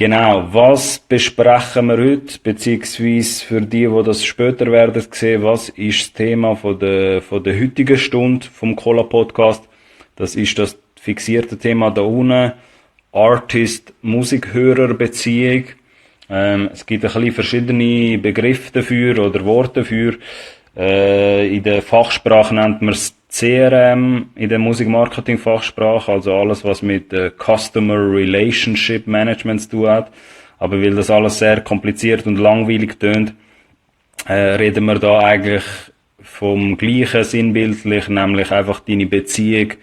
Genau, was besprechen wir heute, beziehungsweise für die das später werden sehen, was ist das Thema von der heutigen Stunde vom Cola Podcast? Das ist das fixierte Thema da unten, Artist-Musikhörer-Beziehung. Es gibt ein bisschen verschiedene Begriffe dafür oder Worte dafür. In der Fachsprache nennt man es CRM, in der Musikmarketing-Fachsprache, also alles, was mit Customer Relationship Management zu tun hat. Aber weil das alles sehr kompliziert und langweilig tönt, reden wir da eigentlich vom gleichen sinnbildlich, nämlich einfach deine Beziehung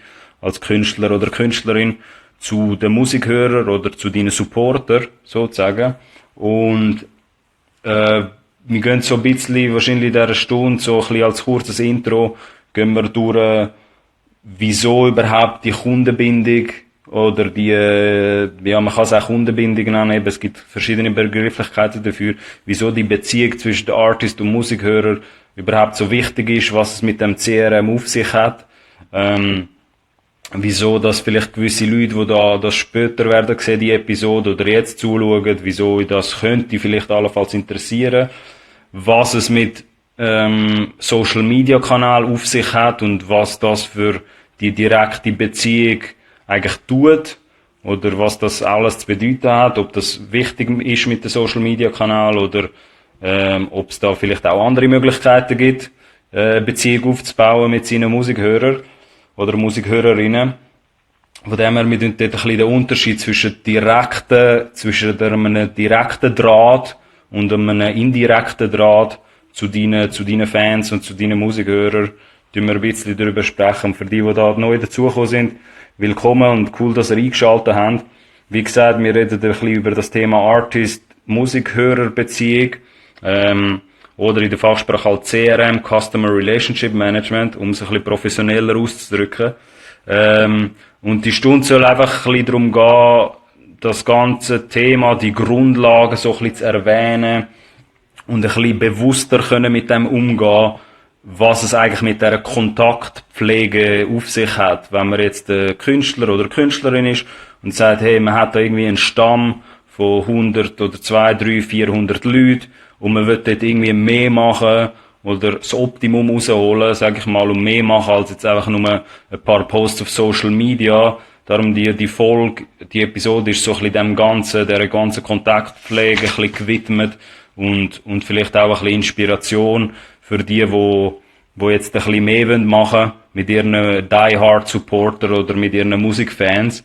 als Künstler oder Künstlerin zu den Musikhörern oder zu deinen Supporter, sozusagen. Und wir gehen so ein bisschen, wahrscheinlich in dieser Stunde, so ein bisschen als kurzes Intro, gehen wir durch, wieso überhaupt die Kundenbindung oder man kann es auch Kundenbindung nennen, eben, es gibt verschiedene Begrifflichkeiten dafür, wieso die Beziehung zwischen der Artist und Musikhörer überhaupt so wichtig ist, was es mit dem CRM auf sich hat, wieso dass vielleicht gewisse Leute, die das später werden sehen, die Episode, oder jetzt zuschauen, wieso das könnte vielleicht allenfalls interessieren, was es mit Social Media Kanal auf sich hat und was das für die direkte Beziehung eigentlich tut oder was das alles zu bedeuten hat, ob das wichtig ist mit dem Social Media Kanal oder ob es da vielleicht auch andere Möglichkeiten gibt, Beziehung aufzubauen mit seinen Musikhörern oder Musikhörerinnen. Von dem her, wir dort ein bisschen den Unterschied zwischen einem direkten Draht und einem indirekten Draht zu deinen Fans und zu deinen Musikhörern, wir ein bisschen darüber sprechen. Und für die da neu dazugekommen sind, willkommen und cool, dass ihr eingeschaltet habt. Wie gesagt, wir reden ein bisschen über das Thema Artist-Musikhörer-Beziehung, oder in der Fachsprache halt CRM, Customer Relationship Management, um es ein bisschen professioneller auszudrücken. Und die Stunde soll einfach ein bisschen darum gehen, das ganze Thema, die Grundlagen so ein bisschen zu erwähnen und ein bisschen bewusster können mit dem umgehen, was es eigentlich mit dieser Kontaktpflege auf sich hat. Wenn man jetzt Künstler oder Künstlerin ist und sagt, hey, man hat da irgendwie einen Stamm von 100 oder 200, 300, 400 Leuten und man will dort irgendwie mehr machen oder das Optimum rausholen, sage ich mal, und mehr machen als jetzt einfach nur ein paar Posts auf Social Media. Darum die Folge, die Episode ist so ein bisschen dieser ganzen Kontaktpflege ein bisschen gewidmet und vielleicht auch ein bisschen Inspiration für die, wo jetzt ein bisschen mehr machen wollen mit ihren Die-Hard Supporter oder mit ihren Musikfans.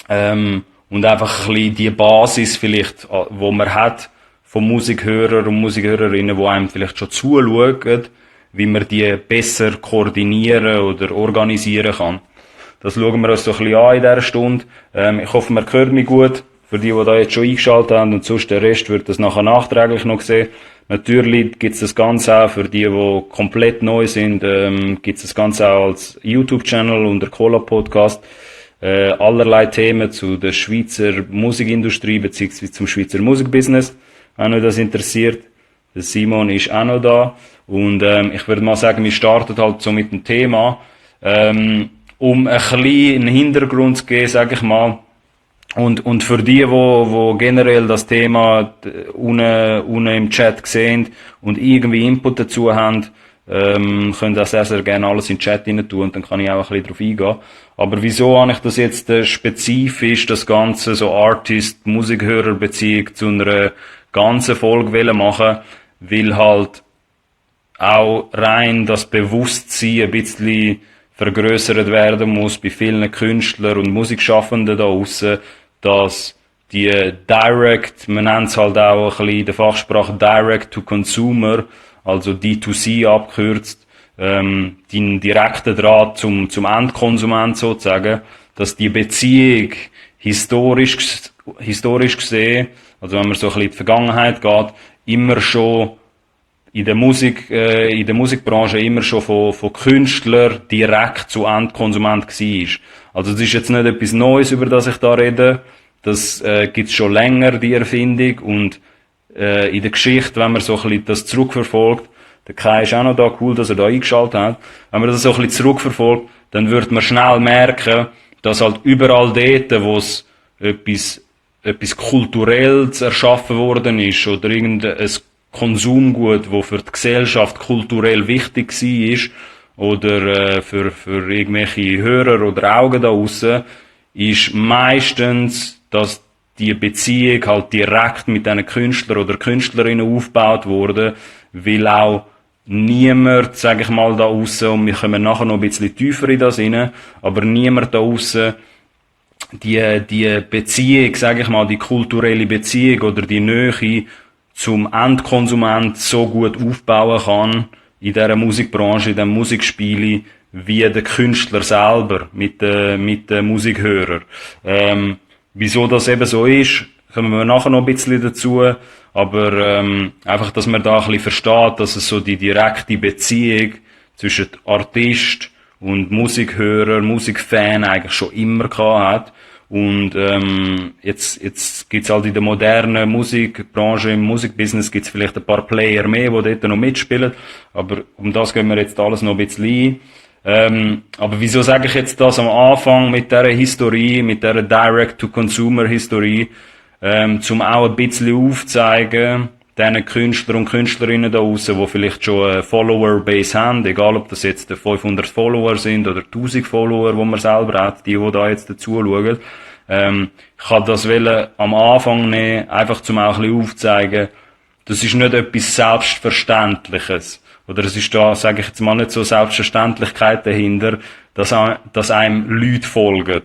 Und einfach ein bisschen die Basis vielleicht, wo man hat von Musikhörern und Musikhörerinnen, die einem vielleicht schon zuschauen, wie man die besser koordinieren oder organisieren kann. Das schauen wir uns so ein bisschen an in dieser Stunde. Ich hoffe, man hört mich gut. Für die da jetzt schon eingeschaltet haben und sonst der Rest wird das nachher nachträglich noch sehen. Natürlich gibt's das Ganze auch für die komplett neu sind, gibt's das Ganze auch als YouTube-Channel und der Cola Podcast. Allerlei Themen zu der Schweizer Musikindustrie beziehungsweise zum Schweizer Musikbusiness. Wenn euch das interessiert, der Simon ist auch noch da. Und ich würde mal sagen, wir starten halt so mit dem Thema, um ein bisschen einen Hintergrund zu geben, sage ich mal. Und für die, wo generell das Thema unten im Chat sehen und irgendwie Input dazu haben, können das sehr, sehr gerne alles in den Chat rein tun und dann kann ich auch ein bisschen drauf eingehen. Aber wieso habe ich das jetzt spezifisch, das Ganze so Artist-Musikhörer-Beziehung zu einer ganzen Folge machen, weil halt auch rein das Bewusstsein ein bisschen vergrößert werden muss bei vielen Künstlern und Musikschaffenden da draussen, dass die man nennt es halt auch ein bisschen in der Fachsprache Direct to Consumer, also D2C abgekürzt, den direkten Draht zum Endkonsument sozusagen, dass die Beziehung historisch gesehen, also wenn man so ein bisschen in die Vergangenheit geht, immer schon in der Musikbranche immer schon von Künstlern direkt zu Endkonsument war. Also das ist jetzt nicht etwas Neues, über das ich da rede. Das gibt's schon länger, die Erfindung. Und in der Geschichte, wenn man so ein bisschen das zurückverfolgt, der Kai ist auch noch da, cool, dass er da eingeschaltet hat. Wenn man das so ein bisschen zurückverfolgt, dann wird man schnell merken, dass halt überall dort, wo es etwas etwas Kulturelles erschaffen worden ist oder irgendein Konsumgut, wo für die Gesellschaft kulturell wichtig war oder für irgendwelche Hörer oder Augen da draussen, ist meistens, dass die Beziehung halt direkt mit diesen Künstlern oder Künstlerinnen aufgebaut wurde, weil auch niemand, sage ich mal, da draussen, und wir kommen nachher noch ein bisschen tiefer in das rein, aber niemand da draussen die Beziehung, sage ich mal, die kulturelle Beziehung oder die Nähe zum Endkonsument so gut aufbauen kann in dieser Musikbranche, in diesem Musikspiel, wie der Künstler selber mit den Musikhörern. Wieso das eben so ist, kommen wir nachher noch ein bisschen dazu, aber einfach, dass man da ein bisschen versteht, dass es so die direkte Beziehung zwischen Artist und Musikhörer, Musikfan eigentlich schon immer gehabt hat. Und jetzt gibt's halt in der modernen Musikbranche, im Musikbusiness gibt's vielleicht ein paar Player mehr, die dort noch mitspielen, aber um das gehen wir jetzt alles noch ein bisschen ein. Aber wieso sage ich jetzt das am Anfang mit dieser Historie, mit dieser Direct-to-Consumer-Historie, zum auch ein bisschen aufzeigen, diesen Künstler und Künstlerinnen da draussen, die vielleicht schon eine Follower-Base haben, egal ob das jetzt 500 Follower sind oder 1000 Follower, die man selber hat, die da jetzt dazu schauen. Ich kann das am Anfang nehmen, einfach zum auch ein bisschen aufzeigen, das ist nicht etwas Selbstverständliches. Oder es ist da, sage ich jetzt mal, nicht so Selbstverständlichkeit dahinter, dass einem Leute folgen.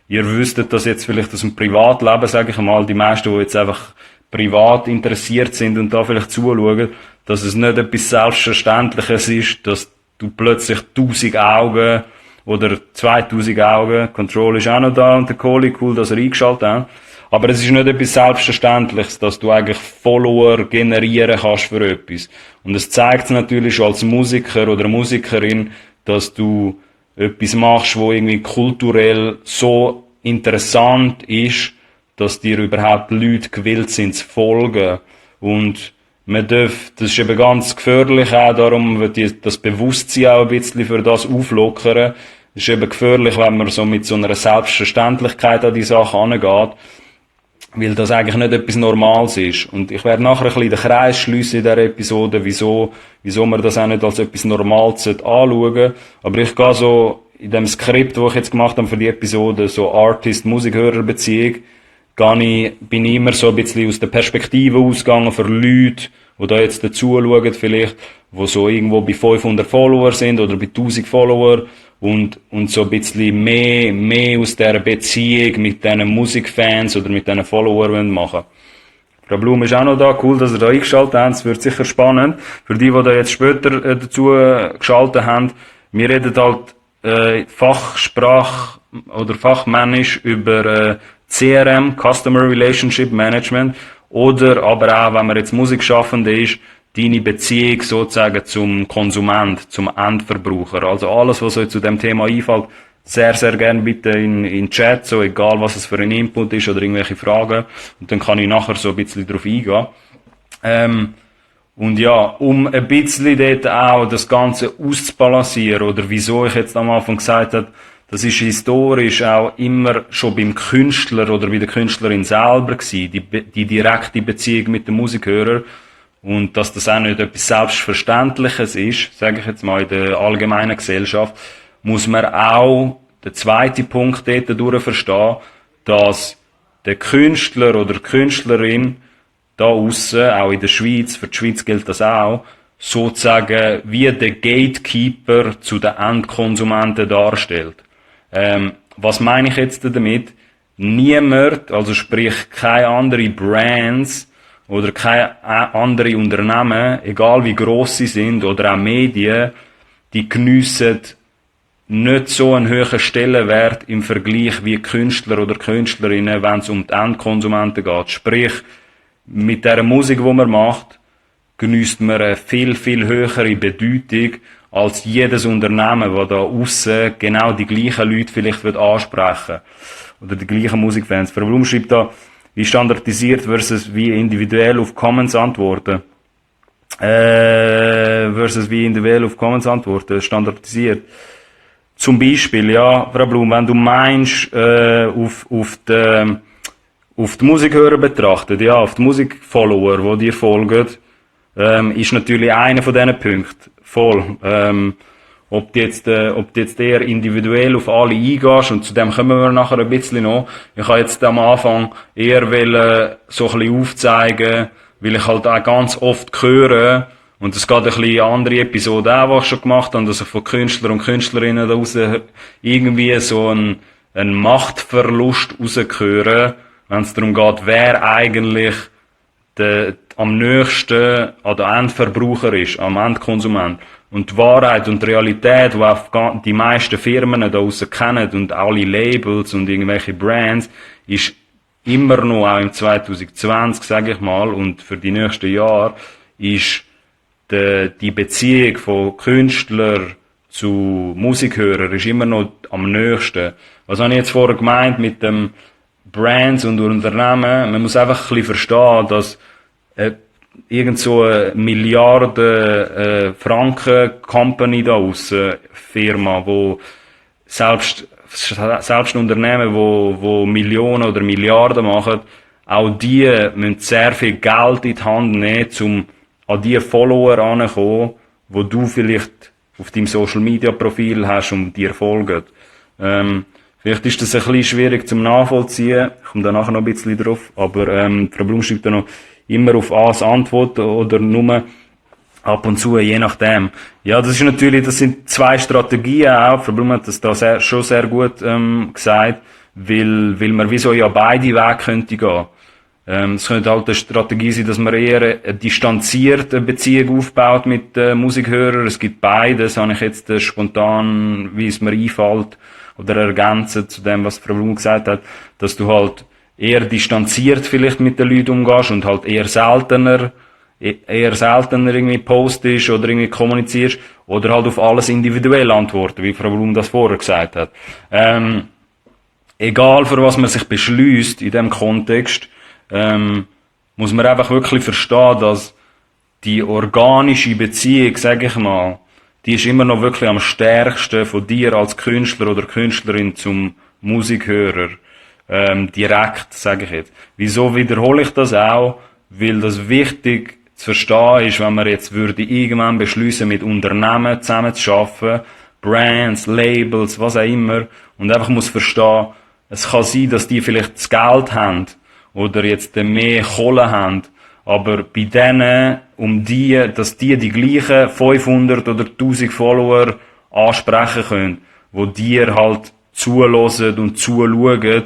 Ihr wüsstet das jetzt vielleicht aus dem Privatleben, sage ich mal, die meisten, die jetzt einfach privat interessiert sind und da vielleicht zuschauen, dass es nicht etwas Selbstverständliches ist, dass du plötzlich 1000 Augen oder 2000 Augen, Control ist auch noch da und der Kohli, cool, dass er eingeschaltet hat, aber es ist nicht etwas Selbstverständliches, dass du eigentlich Follower generieren kannst für etwas. Und es zeigt natürlich schon als Musiker oder Musikerin, dass du etwas machst, wo irgendwie kulturell so interessant ist, dass dir überhaupt Leute gewillt sind zu folgen. Und man darf, das ist eben ganz gefährlich auch, darum wird das Bewusstsein auch ein bisschen für das auflockern. Es ist eben gefährlich, wenn man so mit so einer Selbstverständlichkeit an die Sache angeht, weil das eigentlich nicht etwas Normales ist. Und ich werde nachher ein bisschen den Kreis schliessen in dieser Episode, wieso man das auch nicht als etwas Normales anschauen sollte. Aber ich gehe so in dem Skript, das ich jetzt gemacht habe für die Episode, so Artist-Musikhörer-Beziehung, bin ich immer so ein bisschen aus der Perspektive ausgegangen für Leute, die da jetzt dazu schauen vielleicht, die so irgendwo bei 500 Follower sind oder bei 1000 Follower und so ein bisschen mehr aus dieser Beziehung mit diesen Musikfans oder mit diesen Followern machen. Frau Blum ist auch noch da, cool, dass ihr da eingeschaltet habt, es wird sicher spannend. Für die da jetzt später dazu geschaltet haben, wir reden halt Fachsprach oder fachmännisch über CRM, Customer Relationship Management, oder aber auch, wenn man jetzt Musikschaffende ist, deine Beziehung sozusagen zum Konsument, zum Endverbraucher. Also alles, was euch zu dem Thema einfällt, sehr, sehr gerne bitte in Chat, so egal was es für ein Input ist oder irgendwelche Fragen. Und dann kann ich nachher so ein bisschen drauf eingehen. Und ja, um ein bisschen dort auch das Ganze auszubalancieren, oder wieso ich jetzt am Anfang gesagt habe, das ist historisch auch immer schon beim Künstler oder bei der Künstlerin selber gewesen, die direkte Beziehung mit dem Musikhörer. Und dass das auch nicht etwas Selbstverständliches ist, sage ich jetzt mal in der allgemeinen Gesellschaft, muss man auch den zweiten Punkt dort durch verstehen, dass der Künstler oder Künstlerin da aussen, auch in der Schweiz, für die Schweiz gilt das auch, sozusagen wie der Gatekeeper zu den Endkonsumenten darstellt. Was meine ich jetzt damit? Niemand, also sprich keine andere Brands oder keine andere Unternehmen, egal wie gross sie sind, oder auch Medien, die geniessen nicht so einen hohen Stellenwert im Vergleich wie Künstler oder Künstlerinnen, wenn es um die Endkonsumenten geht. Sprich, mit der Musik, die man macht, genießt man eine viel, viel höhere Bedeutung als jedes Unternehmen, das da aussen genau die gleichen Leute vielleicht ansprechen will. Oder die gleichen Musikfans. Frau Blum schreibt da, wie standardisiert versus wie individuell auf Comments antworten. Versus wie individuell auf Comments antworten. Standardisiert. Zum Beispiel, ja, Frau Blum, wenn du meinst, auf auf die Musikhörer betrachtet, ja, auf die Musikfollower, die dir folgen, ist natürlich einer von diesen Punkten. Voll. Ob du jetzt eher individuell auf alle eingehst, und zu dem kommen wir nachher ein bisschen noch. Ich habe jetzt am Anfang eher so ein bisschen aufzeigen, weil ich halt auch ganz oft höre, und es geht ein bisschen in andere Episoden auch, was ich schon gemacht habe, dass ich von Künstlern und Künstlerinnen da raus irgendwie so einen Machtverlust raushöre, wenn es darum geht, wer eigentlich am nächsten an den Endverbraucher ist, am Endkonsument. Und die Wahrheit und die Realität, die auch die meisten Firmen da draussen kennen und alle Labels und irgendwelche Brands, ist immer noch, auch im 2020, sage ich mal, und für die nächsten Jahre, ist die Beziehung von Künstler zu Musikhörer ist immer noch am nächsten. Was habe ich jetzt vorher gemeint mit dem Brands und Unternehmen? Man muss einfach ein bisschen verstehen, dass irgend so eine Milliarden Franken Company da aussen, Firma, wo selbst Unternehmen, wo Millionen oder Milliarden machen, auch die müssen sehr viel Geld in die Hand nehmen, um an die Follower anzukommen, wo du vielleicht auf deinem Social Media Profil hast und dir folgen. Vielleicht ist das ein bisschen schwierig zum Nachvollziehen. Ich komme da nachher noch ein bisschen drauf. Aber, Frau Blum schreibt da noch immer auf alles antworten oder nur ab und zu, je nachdem. Ja, das sind zwei Strategien auch. Frau Blum hat das da schon sehr gut, gesagt, weil man wieso ja beide Wege könnte gehen. Es könnte halt eine Strategie sein, dass man eher eine distanzierte Beziehung aufbaut mit Musikhörern. Es gibt beides, habe ich jetzt spontan, wie es mir einfällt, oder ergänzen zu dem, was Frau Blum gesagt hat, dass du halt eher distanziert vielleicht mit den Leuten umgehst und halt eher seltener irgendwie postest oder irgendwie kommunizierst oder halt auf alles individuell antworten, wie Frau Blum das vorher gesagt hat. Egal für was man sich beschließt in dem Kontext, muss man einfach wirklich verstehen, dass die organische Beziehung, sage ich mal, die ist immer noch wirklich am stärksten von dir als Künstler oder Künstlerin zum Musikhörer. Direkt, sage ich jetzt. Wieso wiederhole ich das auch? Weil das wichtig zu verstehen ist, wenn man jetzt würde irgendwann beschließen, mit Unternehmen zusammen zu arbeiten, Brands, Labels, was auch immer, und einfach muss verstehen, es kann sein, dass die vielleicht das Geld haben oder jetzt mehr Kohle haben, aber bei denen, dass die gleichen 500 oder 1000 Follower ansprechen können, wo dir halt zuhören und zuschauen,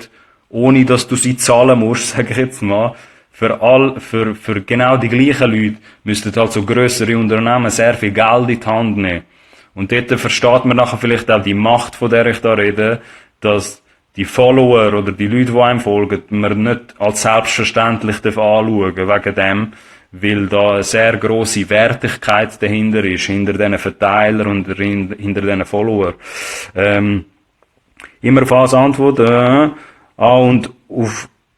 ohne dass du sie zahlen musst, sage ich jetzt mal, für genau die gleichen Leute müssten halt so grössere Unternehmen sehr viel Geld in die Hand nehmen. Und dort versteht man nachher vielleicht auch die Macht, von der ich da rede, dass die Follower oder die Leute, die einem folgen, man nicht als selbstverständlich anschauen wegen dem, weil da eine sehr grosse Wertigkeit dahinter ist, hinter diesen Verteilern und hinter diesen Follower. Immer auf alles antworten, und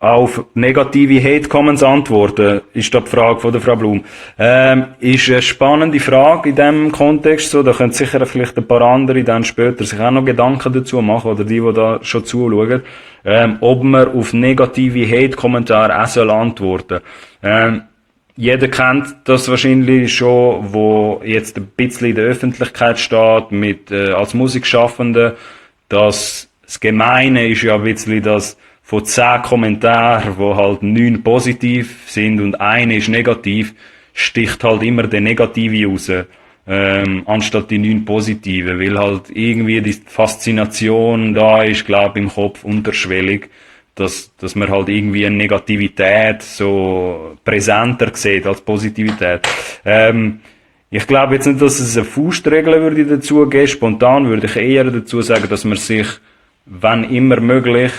auf negative Hate-Comments antworten, ist da die Frage von der Frau Blum. Ist eine spannende Frage in diesem Kontext, so, da können sicher vielleicht ein paar andere dann später sich auch noch Gedanken dazu machen, oder die da schon zuschauen, ob man auf negative Hate-Kommentare auch antworten soll. Jeder kennt das wahrscheinlich schon, wo jetzt ein bisschen in der Öffentlichkeit steht, als Musikschaffende, dass das Gemeine ist ja ein bisschen, dass von 10 Kommentaren, wo halt 9 positiv sind und eine ist negativ, sticht halt immer der Negative raus, anstatt die 9 positiven, weil halt irgendwie die Faszination da ist, glaube ich, im Kopf unterschwellig, dass man halt irgendwie eine Negativität so präsenter sieht als Positivität. Ich glaube jetzt nicht, dass es eine Faustregel würde dazu geben. Spontan würde ich eher dazu sagen, dass man sich, wenn immer möglich,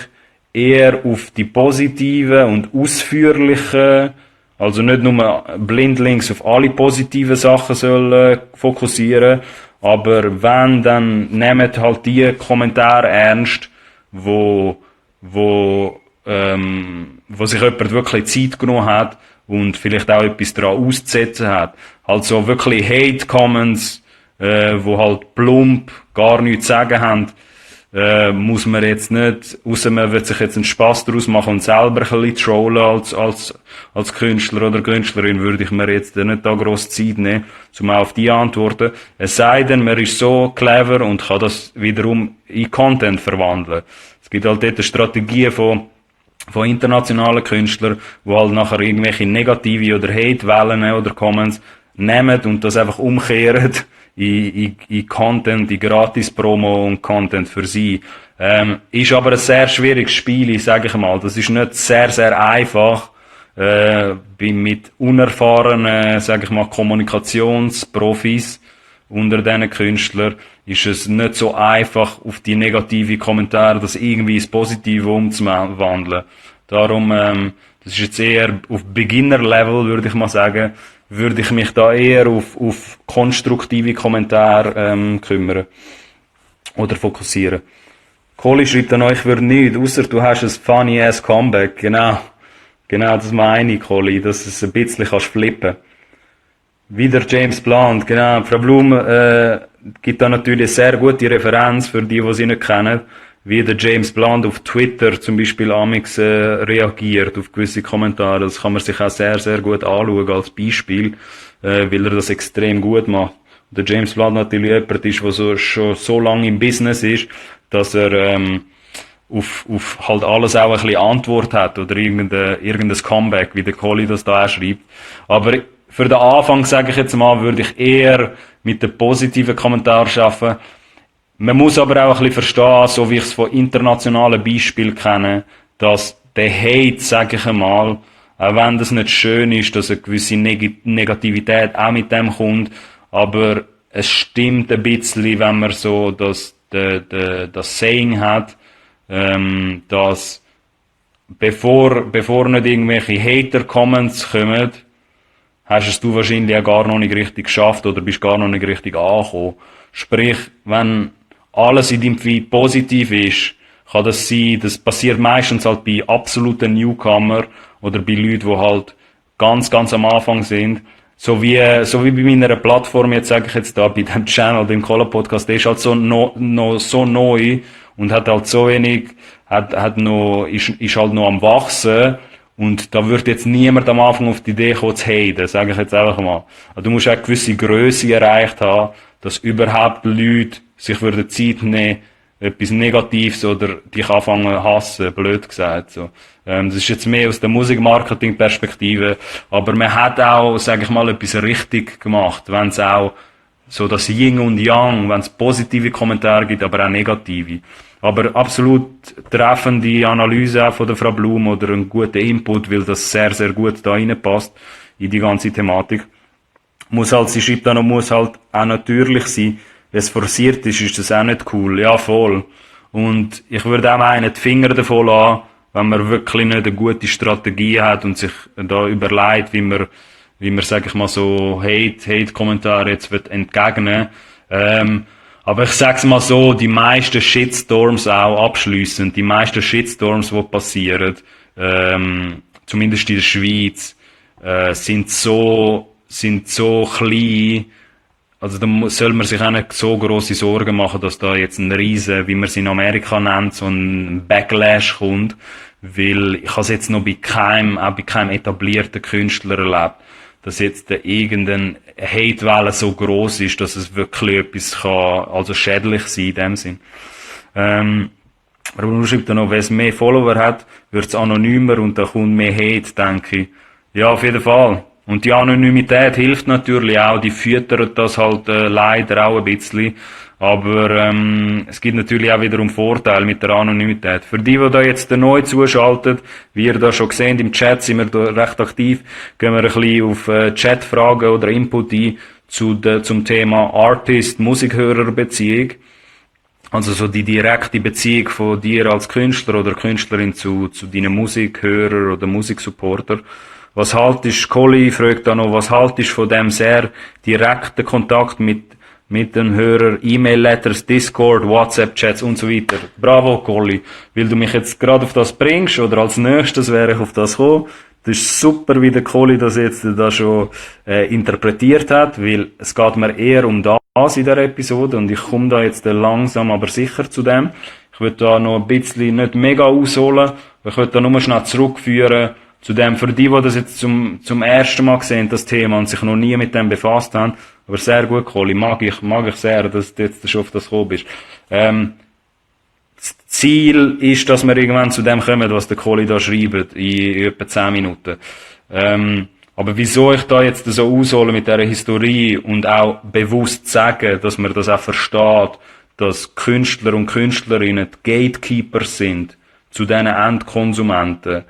eher auf die positiven und ausführlichen, also nicht nur blindlings auf alle positiven Sachen soll fokussieren, aber wenn, dann nehmt halt die Kommentare ernst, wo sich jemand wirklich Zeit genommen hat und vielleicht auch etwas daran auszusetzen hat. Halt so wirklich Hate-Comments, wo halt plump gar nichts zu sagen haben, muss man jetzt nicht, ausser man wird sich jetzt einen Spass daraus machen und selber ein bisschen trollen als Künstler oder Künstlerin, würde ich mir jetzt nicht da gross Zeit nehmen, um auf die antworten. Es sei denn, man ist so clever und kann das wiederum in Content verwandeln. Es gibt halt dort Strategien von internationalen Künstlern, die halt nachher irgendwelche negative oder Hate-Wellen oder Comments nehmen und das einfach umkehren in Content, in Gratis-Promo und Content für sie. Ist aber ein sehr schwieriges Spiel, sage ich mal. Das ist nicht sehr, sehr einfach. Mit unerfahrenen, sage ich mal, Kommunikationsprofis unter diesen Künstlern ist es nicht so einfach, auf die negativen Kommentare das irgendwie ins Positive umzuwandeln. Darum, das ist jetzt eher auf Beginner-Level, würde ich mal sagen, würde ich mich da eher auf konstruktive Kommentare kümmern oder fokussieren. Kohli schreibt an euch, würde nicht, außer du hast ein funny-ass Comeback. Genau, das meine ich, Kohli, dass es ein bisschen kannst flippen. Wieder James Blunt, genau. Frau Blum gibt da natürlich eine sehr gute Referenz für die sie nicht kennen, wie der James Blunt auf Twitter zum Beispiel amix reagiert auf gewisse Kommentare. Das kann man sich auch sehr, sehr gut anschauen als Beispiel, weil er das extrem gut macht. Und der James Blunt natürlich jemand ist, der schon so lange im Business ist, dass er auf halt alles auch ein bisschen Antwort hat oder irgendein Comeback, wie der Kohli das da auch schreibt. Aber für den Anfang, sage ich jetzt mal, würde ich eher mit den positiven Kommentaren arbeiten. Man muss aber auch ein bisschen verstehen, so wie ich es von internationalen Beispielen kenne, dass der Hate, sage ich einmal, auch wenn das nicht schön ist, dass eine gewisse Negativität auch mit dem kommt, aber es stimmt ein bisschen, wenn man so das Saying hat, dass bevor nicht irgendwelche Hater-Comments kommen, hast es du wahrscheinlich auch gar noch nicht richtig geschafft oder bist gar noch nicht richtig angekommen. Sprich, wenn alles in deinem Feed positiv ist, kann das sein, das passiert meistens halt bei absoluten Newcomer oder bei Leuten, die halt ganz, ganz am Anfang sind. So wie bei meiner Plattform, jetzt sage ich jetzt da, bei dem Channel, beim Cola Podcast, der ist halt noch so neu und hat halt so wenig, ist halt noch am Wachsen. Und da wird jetzt niemand am Anfang auf die Idee kommen, zu haten, sage ich jetzt einfach mal. Also du musst auch eine gewisse Grösse erreicht haben, dass überhaupt Leute sich würden Zeit nehmen, etwas Negatives oder dich anfangen zu hassen, blöd gesagt, so. Das ist jetzt mehr aus der Musikmarketing-Perspektive, aber man hat auch, sage ich mal, etwas richtig gemacht, wenn es auch so das Yin und Yang, wenn es positive Kommentare gibt, aber auch negative. Aber absolut treffende Analyse auch von der Frau Blum oder einen guten Input, weil das sehr, sehr gut da reinpasst in die ganze Thematik. Sie schreibt dann noch, muss halt auch natürlich sein. Wenn es forciert ist das auch nicht cool. Ja, voll. Und ich würde auch meinen, die Finger davon lassen, wenn man wirklich nicht eine gute Strategie hat und sich da überlegt, wie man, sag ich mal, so Hate-Kommentare jetzt wird entgegnen. Aber ich sag's mal so, die meisten Shitstorms auch abschliessend, die meisten Shitstorms, die passieren, zumindest in der Schweiz, sind so klein, also da soll man sich auch nicht so grosse Sorgen machen, dass da jetzt ein riesen, wie man es in Amerika nennt, so ein Backlash kommt, weil ich habe es jetzt noch bei keinem etablierten Künstler erlebt, dass jetzt irgendein Hate-Welle so gross ist, dass es wirklich etwas kann, also schädlich sein in dem Sinn. Aber du schreibst dann noch, wenn es mehr Follower hat, wird es anonymer und da kommt mehr Hate, denke ich. Ja, auf jeden Fall. Und die Anonymität hilft natürlich auch, die füttert das halt leider auch ein bisschen. Aber es gibt natürlich auch wiederum Vorteile mit der Anonymität. Für die da jetzt neu zuschalten, wie ihr da schon gesehen, im Chat sind wir da recht aktiv, gehen wir ein bisschen auf Chatfragen oder Input ein zum Thema Artist-Musikhörer-Beziehung. Also so die direkte Beziehung von dir als Künstler oder Künstlerin zu deinen Musikhörer oder Musiksupporter. Was haltest, Colli fragt da noch, was haltest von dem sehr direkten Kontakt mit den Hörern, E-Mail-Letters, Discord, WhatsApp-Chats und so weiter. Bravo, Colli. Weil du mich jetzt gerade auf das bringst, oder als nächstes wäre ich auf das gekommen. Das ist super, wie der Colli das jetzt da schon interpretiert hat, weil es geht mir eher um das in der Episode und ich komme da jetzt langsam aber sicher zu dem. Ich will da noch ein bisschen, nicht mega ausholen, aber ich will da nur schnell zurückführen zu dem, für die das jetzt zum ersten Mal sehen, das Thema, und sich noch nie mit dem befasst haben. Aber sehr gut, Kohli, mag ich sehr, dass du jetzt schon auf das gekommen bist. Das Ziel ist, dass wir irgendwann zu dem kommen, was der Kohli da schreibt, in etwa 10 Minuten. Aber wieso ich da jetzt so aushole mit dieser Historie und auch bewusst sagen, dass man das auch versteht, dass Künstler und Künstlerinnen die Gatekeeper sind zu diesen Endkonsumenten.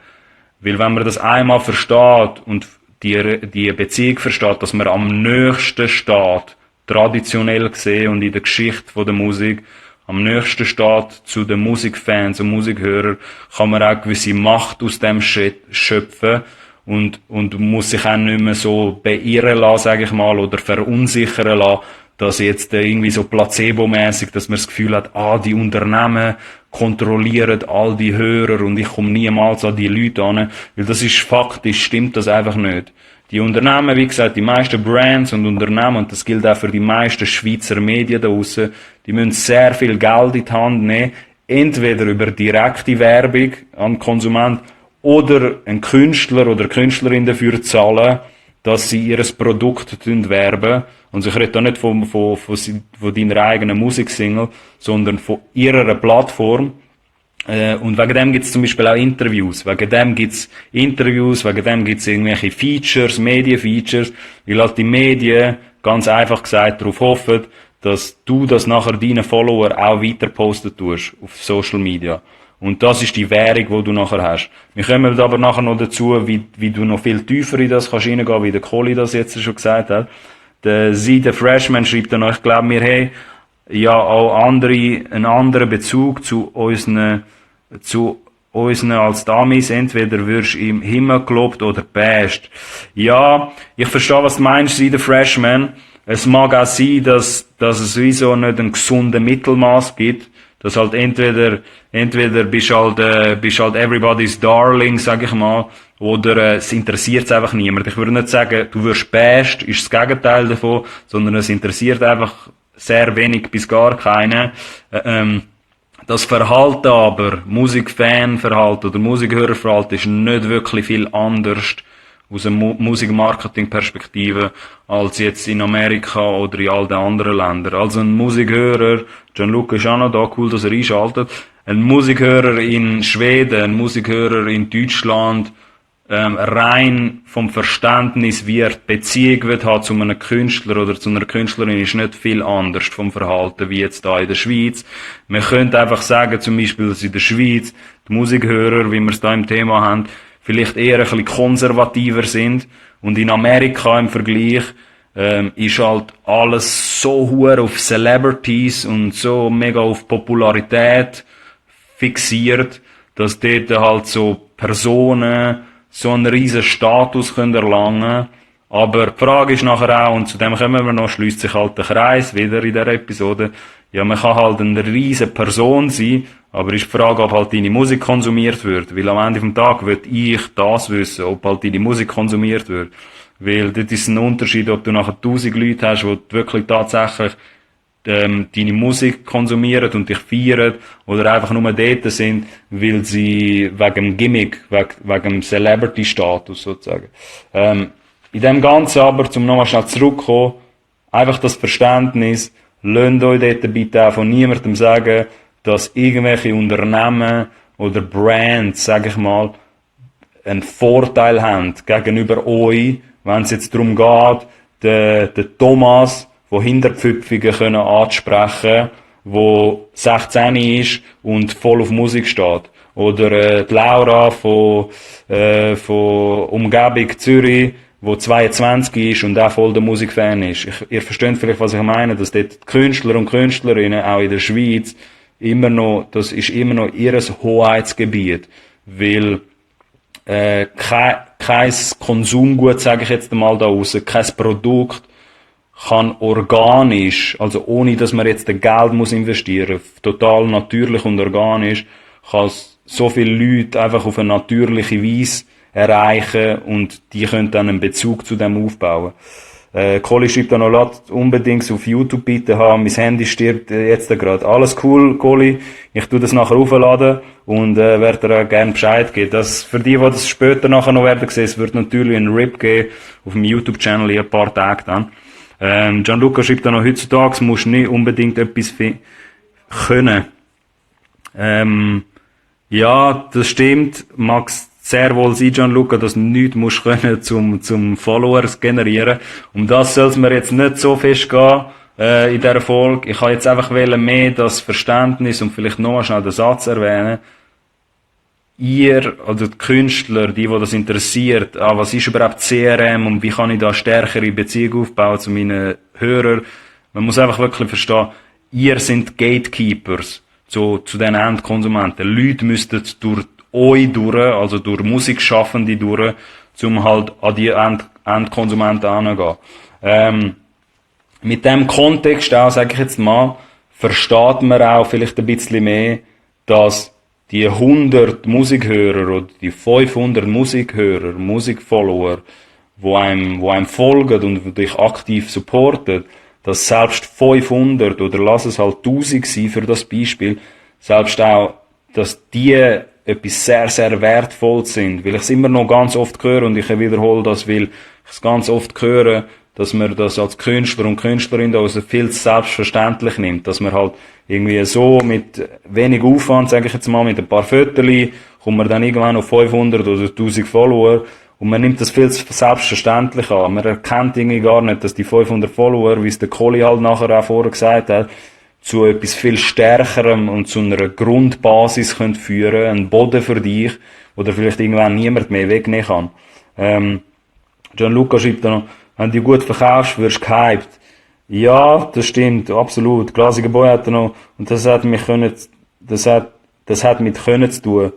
Weil wenn man das einmal versteht und die Beziehung versteht, dass man am nächsten steht, traditionell gesehen und in der Geschichte der Musik, am nächsten steht zu den Musikfans und Musikhörern, kann man auch gewisse Macht aus dem schöpfen und muss sich auch nicht mehr so beirren lassen, sage ich mal, oder verunsichern lassen, dass jetzt irgendwie so placebo-mäßig, dass man das Gefühl hat, die Unternehmen kontrollieren all die Hörer und ich komme niemals an die Leute an, weil das ist faktisch, stimmt das einfach nicht. Die Unternehmen, wie gesagt, die meisten Brands und Unternehmen, und das gilt auch für die meisten Schweizer Medien da draussen, die müssen sehr viel Geld in die Hand nehmen, entweder über direkte Werbung an den Konsument oder ein Künstler oder Künstlerin dafür zahlen, dass sie ihr Produkt werben. Und ich rede da nicht von deiner eigenen Musiksingle, sondern von ihrer Plattform. Und wegen dem gibt's zum Beispiel auch Interviews. Wegen dem gibt's irgendwelche Features, Medienfeatures, weil halt die Medien, ganz einfach gesagt, darauf hoffen, dass du das nachher deinen Follower auch weiter posten tust auf Social Media. Und das ist die Währung, die du nachher hast. Wir kommen aber nachher noch dazu, wie du noch viel tiefer in das kannst reingehen, wie der Kohli das jetzt schon gesagt hat. Der The Freshman schreibt dann noch, ich glaube, wir haben ja auch einen anderen Bezug zu unseren als Damis. Entweder wirst du im Himmel gelobt oder bäst. Ja, ich verstehe, was du meinst, The Freshman. Es mag auch sein, dass es sowieso nicht ein gesunden Mittelmaß gibt. Dass halt entweder bist halt everybody's darling, sag ich mal, oder es interessiert einfach niemand. Ich würde nicht sagen, du wirst bäst, ist das Gegenteil davon, sondern es interessiert einfach sehr wenig bis gar keinen. Das Verhalten aber, Musikfanverhalten oder Musikhörerverhalten, ist nicht wirklich viel anders aus einer Musikmarketing-Perspektive als jetzt in Amerika oder in all den anderen Ländern. Also ein Musikhörer, Gianluca ist auch noch da, cool, dass er einschaltet, ein Musikhörer in Schweden, ein Musikhörer in Deutschland, rein vom Verständnis, wie er die Beziehung wird haben zu einem Künstler oder zu einer Künstlerin, ist nicht viel anders vom Verhalten wie jetzt da in der Schweiz. Man könnte einfach sagen, zum Beispiel, dass in der Schweiz die Musikhörer, wie wir es da im Thema haben, vielleicht eher ein bisschen konservativer sind. Und in Amerika im Vergleich ist halt alles so hoch auf Celebrities und so mega auf Popularität fixiert, dass dort halt so Personen so einen riesen Status können erlangen. Aber die Frage ist nachher auch, und zu dem kommen wir noch, schließt sich halt der Kreis wieder in dieser Episode, ja, man kann halt eine riesen Person sein, aber ist die Frage, ob halt deine Musik konsumiert wird. Weil am Ende vom Tag würde ich das wissen, ob halt deine Musik konsumiert wird. Weil dort ist ein Unterschied, ob du nachher 1000 Leute hast, die wirklich tatsächlich deine Musik konsumieren und dich feiern oder einfach nur dort sind, weil sie wegen dem Gimmick, wegen dem Celebrity-Status sozusagen. In dem Ganzen aber, zum nochmal schnell zurückzukommen, einfach das Verständnis, lasst euch dort bitte auch von niemandem sagen, dass irgendwelche Unternehmen oder Brands, sag ich mal, einen Vorteil haben gegenüber euch, wenn es jetzt darum geht, den Thomas von Hinterpfüpfungen können ansprechen, wo 16 ist und voll auf Musik steht. Oder die Laura von Umgebung Zürich, wo 22 ist und auch voll der Musikfan ist. Ihr versteht vielleicht, was ich meine, dass dort die Künstler und Künstlerinnen auch in der Schweiz das ist immer noch ihres Hoheitsgebiet, weil kein Konsumgut, sage ich jetzt einmal da draussen, kein Produkt kann organisch, also ohne dass man jetzt Geld muss investieren, total natürlich und organisch, kann es so viele Leute einfach auf eine natürliche Weise erreichen und die können dann einen Bezug zu dem aufbauen. Coli schreibt dann noch, lass unbedingt auf YouTube bitte haben, mein Handy stirbt jetzt gerade. Alles cool, Coli, ich tu das nachher aufladen und werde dir gerne Bescheid geben. Das, für die das später nachher noch werden sehen, es wird natürlich einen Rip geben auf dem YouTube-Channel in ein paar Tagen dann. Gianluca schreibt dann noch, heutzutage musst du nicht unbedingt etwas können. Ja, das stimmt. Mag's sehr wohl sein, Gianluca, dass du nichts musst können zum Followers generieren. Um das soll es mir jetzt nicht so fest gehen, in dieser Folge. Ich habe jetzt einfach mehr das Verständnis und vielleicht noch schnell den Satz erwähnen. Ihr, oder die Künstler, die das interessiert, was ist überhaupt CRM und wie kann ich da stärkere Beziehung aufbauen zu meinen Hörern. Man muss einfach wirklich verstehen, ihr seid Gatekeepers zu den Endkonsumenten. Leute müssten durch euch durch, also durch Musikschaffende durch, um halt an die Endkonsumenten anzugehen. Mit dem Kontext auch, sage ich jetzt mal, versteht man auch vielleicht ein bisschen mehr, dass die 100 Musikhörer oder die 500 Musikhörer, Musikfollower, wo einem folgen und dich aktiv supporten, dass selbst 500 oder lass es halt 1000 sein für das Beispiel, selbst auch, dass die etwas sehr, sehr wertvoll sind, weil ich es immer noch ganz oft höre und ich wiederhole das, weil ich es ganz oft höre, dass man das als Künstler und Künstlerin da also viel selbstverständlich nimmt, dass man halt irgendwie so mit wenig Aufwand, sage ich jetzt mal, mit ein paar Fötterli, kommt man dann irgendwann auf 500 oder 1000 Follower und man nimmt das viel selbstverständlich an. Man erkennt irgendwie gar nicht, dass die 500 Follower, wie es der Coli halt nachher auch vorher gesagt hat, zu etwas viel Stärkerem und zu einer Grundbasis könnt führen, einen Boden für dich, wo dir vielleicht irgendwann niemand mehr wegnehmen kann. Gianluca schreibt da noch, wenn du gut verkaufst, wirst du gehypt. Ja, das stimmt, absolut. Glasiger Boy hat er noch, und das hat mit können zu tun.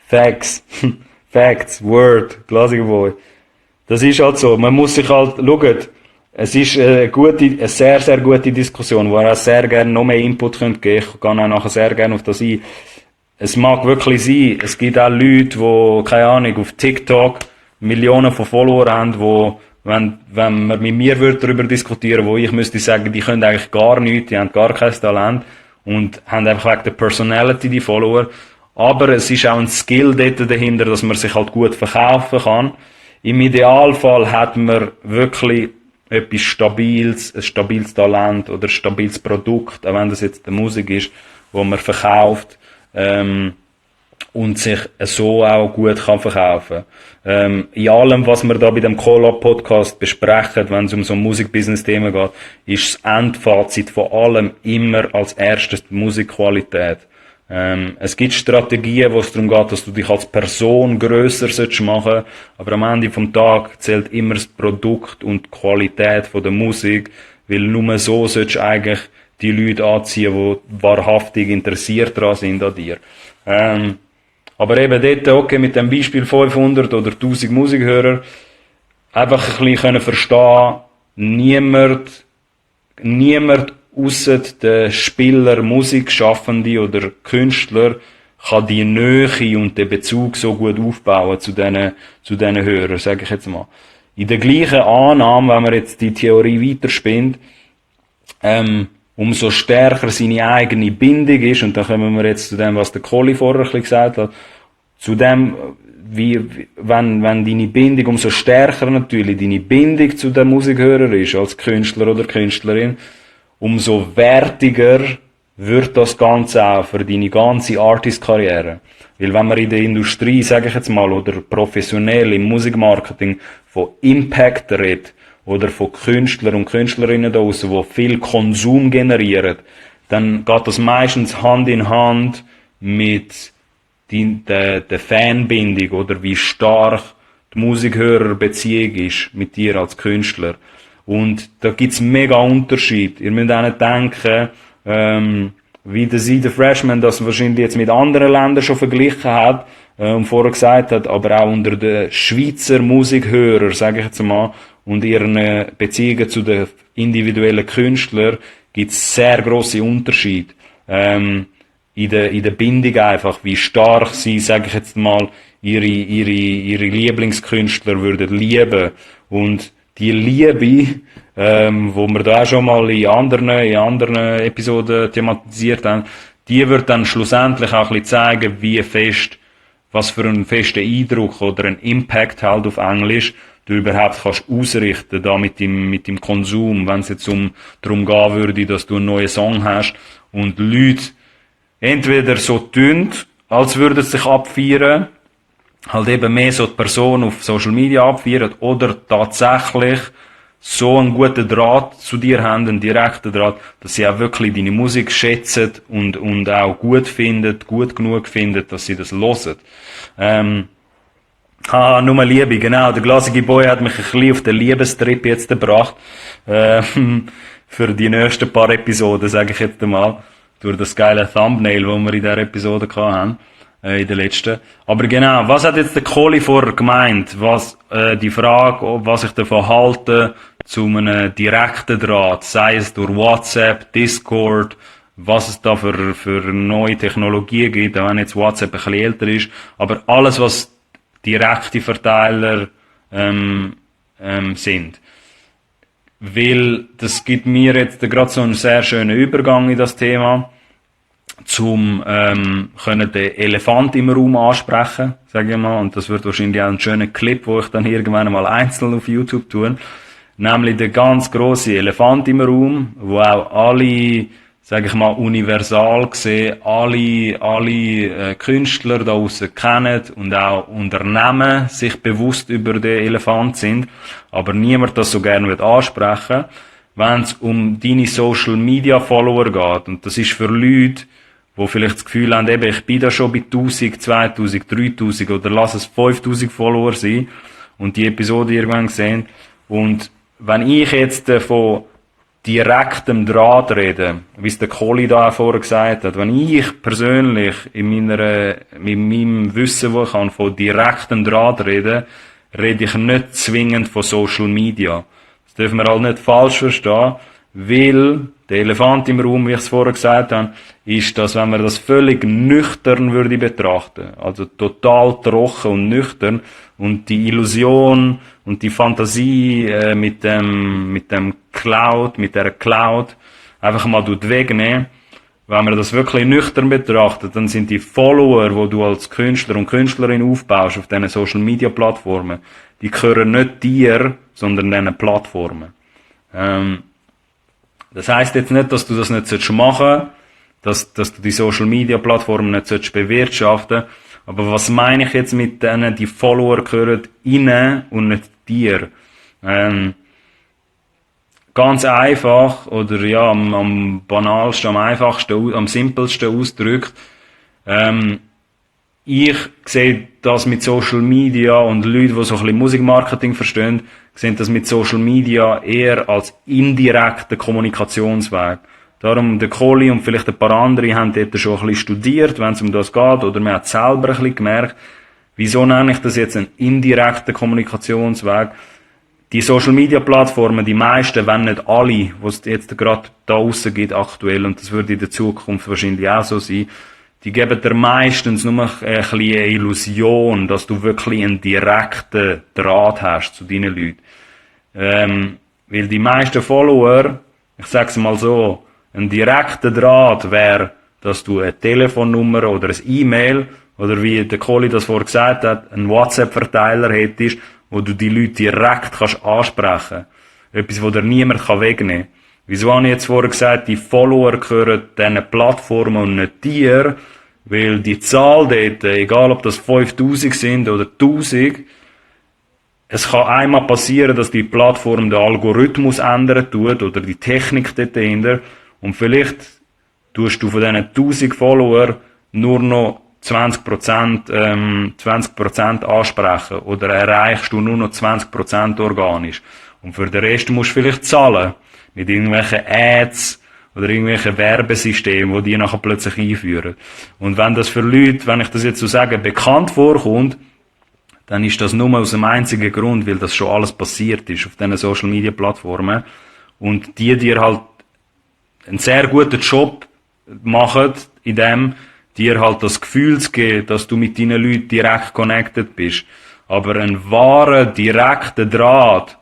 Facts. Facts, Word, Glasiger Boy. Das ist halt so. Man muss sich halt, schaut, es ist eine sehr, sehr gute Diskussion, wo ihr auch sehr gerne noch mehr Input könnt geben. Ich gehe auch nachher sehr gerne auf das ein. Es mag wirklich sein, es gibt auch Leute, die, keine Ahnung, auf TikTok Millionen von Followern haben, wo, wenn man mit mir darüber diskutieren, wo ich müsste sagen, die können eigentlich gar nichts, die haben gar kein Talent und haben einfach wegen der Personality die Follower. Aber es ist auch ein Skill dort dahinter, dass man sich halt gut verkaufen kann. Im Idealfall hat man wirklich etwas Stabiles, ein stabiles Talent oder ein stabiles Produkt, auch wenn das jetzt die Musik ist, wo man verkauft, und sich so auch gut kann verkaufen. In allem, was wir da bei dem Collab-Podcast besprechen, wenn es um so ein Musikbusiness-Thema geht, ist das Endfazit von allem immer als erstes die Musikqualität. Es gibt Strategien, wo es darum geht, dass du dich als Person grösser machen sollst, aber am Ende vom Tag zählt immer das Produkt und die Qualität von der Musik, weil nur so sollst du eigentlich die Leute anziehen, die wahrhaftig interessiert daran sind an dir. Aber eben dort, okay, mit dem Beispiel 500 oder 1000 Musikhörer, einfach ein bisschen verstehen, niemand ausser der Spieler, Musikschaffende oder Künstler kann die Nähe und den Bezug so gut aufbauen zu diesen Hörern, sage ich jetzt mal. In der gleichen Annahme, wenn man jetzt die Theorie weiterspinnt, umso stärker seine eigene Bindung ist, und da kommen wir jetzt zu dem, was der Coli vorher ein bisschen gesagt hat, zu dem, wenn deine Bindung, umso stärker natürlich deine Bindung zu dem Musikhörer ist, als Künstler oder Künstlerin, umso wertiger wird das Ganze auch für deine ganze Artist-Karriere. Weil wenn man in der Industrie, sage ich jetzt mal, oder professionell im Musikmarketing von Impact redet, oder von Künstlern und Künstlerinnen da draussen, die viel Konsum generieren, dann geht das meistens Hand in Hand mit der Fanbindung oder wie stark die Musikhörerbeziehung ist mit dir als Künstler. Und da gibt's mega Unterschied. Ihr müsst auch nicht denken, wie der Sie, der Freshman, das wahrscheinlich jetzt mit anderen Ländern schon verglichen hat, und vorher gesagt hat, aber auch unter den Schweizer Musikhörern, sage ich jetzt mal, und ihren Beziehungen zu den individuellen Künstlern gibt's sehr grosse Unterschiede. In der Bindung einfach, wie stark sie, sage ich jetzt mal, ihre Lieblingskünstler würden lieben. Und die Liebe, wo wir da auch schon mal in anderen Episoden thematisiert haben, die wird dann schlussendlich auch ein bisschen zeigen, was für einen festen Eindruck oder einen Impact halt auf Englisch du überhaupt kannst ausrichten, da mit dem Konsum, wenn es jetzt darum gehen würde, dass du einen neuen Song hast und Leute entweder so tun, als würden sie sich abfeiern, halt eben mehr so die Person auf Social Media abfeiern, oder tatsächlich so einen guten Draht zu dir haben, einen direkten Draht, dass sie auch wirklich deine Musik schätzen und auch gut genug finden, dass sie das hören. Nur Liebe, genau. Der glasige Boy hat mich ein bisschen auf den Liebestrip jetzt gebracht. Für die nächsten paar Episoden, sage ich jetzt einmal. Durch das geile Thumbnail, das wir in dieser Episode hatten. In der letzten. Aber genau, was hat jetzt der Kohli vorher gemeint? Die Frage, was ich davon halte, zu einem direkten Draht, sei es durch WhatsApp, Discord, was es da für neue Technologien gibt, auch wenn jetzt WhatsApp ein bisschen älter ist, aber alles, was direkte Verteiler sind. Weil das gibt mir jetzt gerade so einen sehr schönen Übergang in das Thema, zum können den Elefant im Raum ansprechen, sage ich mal, und das wird wahrscheinlich auch ein schöner Clip, wo ich dann irgendwann mal einzeln auf YouTube tue, nämlich der ganz große Elefant im Raum, wo auch alle, sage ich mal, universal gesehen, alle Künstler da draussen kennen und auch Unternehmen sich bewusst über den Elefant sind, aber niemand das so gerne wird ansprechen, wenn es um deine Social Media Follower geht. Und das ist für Leute, die vielleicht das Gefühl haben, eben, ich bin da schon bei 1000, 2000, 3000 oder lass es 5000 Follower sein und die Episode irgendwann sehen. Und wenn ich jetzt von direktem Draht rede, wie es der Kohli da auch vorher gesagt hat, wenn ich persönlich mit meinem Wissen, wo ich kann, von direktem Draht rede ich nicht zwingend von Social Media. Das dürfen wir halt nicht falsch verstehen, weil der Elefant im Raum, wie ich es vorher gesagt habe, ist, dass wenn man das völlig nüchtern würde betrachten, also total trocken und nüchtern, und die Illusion und die Fantasie mit der Cloud einfach mal wegnehmen, wenn man das wirklich nüchtern betrachtet, dann sind die Follower, die du als Künstler und Künstlerin aufbaust auf diesen Social Media Plattformen, die gehören nicht dir, sondern diesen Plattformen. Das heisst jetzt nicht, dass du das nicht machen sollst, dass du die Social Media Plattformen nicht bewirtschaften sollst. Aber was meine ich jetzt mit denen, die Follower gehören ihnen und nicht dir? Ganz einfach, oder ja, am banalsten, am einfachsten, am simpelsten ausgedrückt, ich sehe das mit Social Media, und Leute, die so ein bisschen Musikmarketing verstehen, sehen das mit Social Media eher als indirekten Kommunikationsweg. Darum, der Kohli und vielleicht ein paar andere haben dort schon ein bisschen studiert, wenn es um das geht, oder man hat selber ein bisschen gemerkt, wieso nenne ich das jetzt einen indirekten Kommunikationsweg? Die Social Media Plattformen, die meisten, wenn nicht alle, die es jetzt gerade da draussen gibt aktuell, und das würde in der Zukunft wahrscheinlich auch so sein, die geben dir meistens nur ein bisschen eine Illusion, dass du wirklich einen direkten Draht hast zu deinen Leuten. Weil die meisten Follower, ich sag's mal so, ein direkter Draht wäre, dass du eine Telefonnummer oder ein E-Mail oder wie der Kohli das vorher gesagt hat, einen WhatsApp-Verteiler hättest, wo du die Leute direkt kannst ansprechen. Etwas, wo dir niemand wegnehmen kann. Wieso habe ich jetzt vorher gesagt, die Follower gehören diesen Plattformen und nicht dir? Weil die Zahl dort, egal ob das 5000 sind oder 1000, es kann einmal passieren, dass die Plattform den Algorithmus ändern tut oder die Technik dort dahinter, und vielleicht tust du von diesen 1000 Follower nur noch 20% ansprechen oder erreichst du nur noch 20% organisch. Und für den Rest musst du vielleicht zahlen. Mit irgendwelchen Ads oder irgendwelchen Werbesystemen, die nachher plötzlich einführen. Und wenn das für Leute, wenn ich das jetzt so sage, bekannt vorkommt, dann ist das nur aus dem einzigen Grund, weil das schon alles passiert ist auf diesen Social Media Plattformen. Und die dir halt einen sehr guten Job machen, in dem dir halt das Gefühl zu geben, dass du mit deinen Leuten direkt connected bist. Aber einen wahren, direkten Draht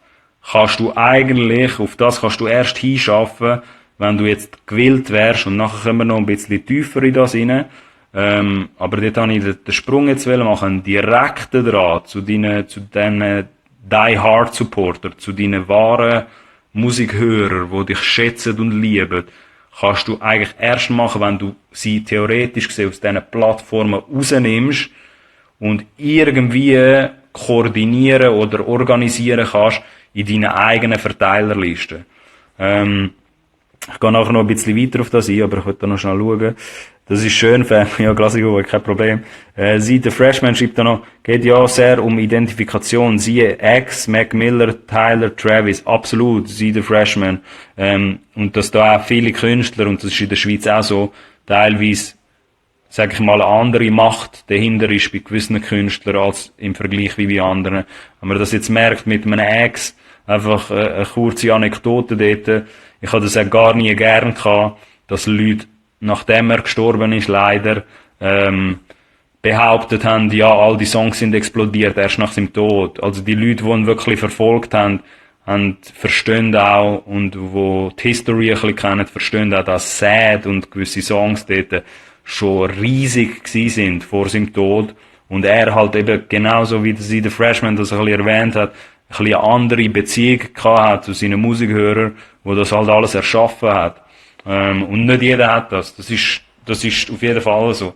kannst du eigentlich, auf das kannst du erst hinschaffen, wenn du jetzt gewillt wärst, und nachher kommen wir noch ein bisschen tiefer in das rein. Aber dort habe ich den Sprung jetzt machen, einen direkten Draht zu diesen Die Hard Supporter, zu deinen wahren Musikhörer, die dich schätzen und lieben, kannst du eigentlich erst machen, wenn du sie theoretisch gesehen aus diesen Plattformen rausnimmst und irgendwie koordinieren oder organisieren kannst in deinen eigenen Verteilerlisten. Ich gehe nachher noch ein bisschen weiter auf das ein, aber ich will da noch schnell schauen. Das ist schön, ja, Glasgow, kein Problem. Der Freshman schreibt da noch, geht ja sehr um Identifikation. Siehe X, Mac Miller, Tyler, Travis. Absolut, der Freshman. Und dass da auch viele Künstler, und das ist in der Schweiz auch so, teilweise, sag ich mal, eine andere Macht dahinter ist bei gewissen Künstlern als im Vergleich wie bei anderen. Wenn man das jetzt merkt mit einem X, einfach eine kurze Anekdote dort. Ich habe das auch gar nie gern gehabt, dass Leute, nachdem er gestorben ist, leider, behauptet haben, ja, all die Songs sind explodiert, erst nach seinem Tod. Also die Leute, die ihn wirklich verfolgt haben, verstehen auch, und wo die History ein bisschen kennen, verstehen auch, dass Sad und gewisse Songs dort schon riesig gewesen sind vor seinem Tod. Und er halt eben, genauso wie der Freshman das ein bisschen erwähnt hat, ein bisschen eine andere Beziehung gehabt hat zu seinen Musikhörern, wo das halt alles erschaffen hat. Und nicht jeder hat das. Das ist auf jeden Fall so.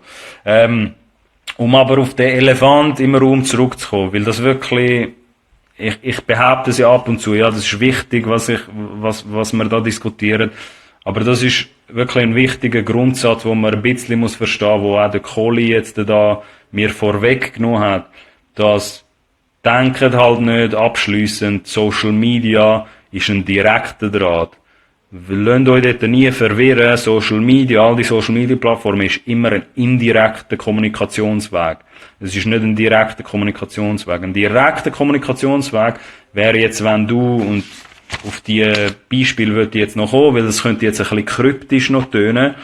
Um aber auf den Elefant im Raum zurückzukommen, weil das wirklich, ich behaupte es ja ab und zu, ja, das ist wichtig, was wir da diskutieren. Aber das ist wirklich ein wichtiger Grundsatz, wo man ein bisschen muss verstehen, wo auch der Kohli jetzt da mir vorweggenommen hat, dass denkt halt nicht abschliessend, Social Media ist ein direkter Draht. Lasst euch dort nie verwirren, Social Media, all die Social Media Plattformen ist immer ein indirekter Kommunikationsweg. Es ist nicht ein direkter Kommunikationsweg. Ein direkter Kommunikationsweg wäre jetzt, wenn du, und auf die Beispiele würde ich jetzt noch kommen, weil das könnte jetzt ein bisschen kryptisch noch tönen,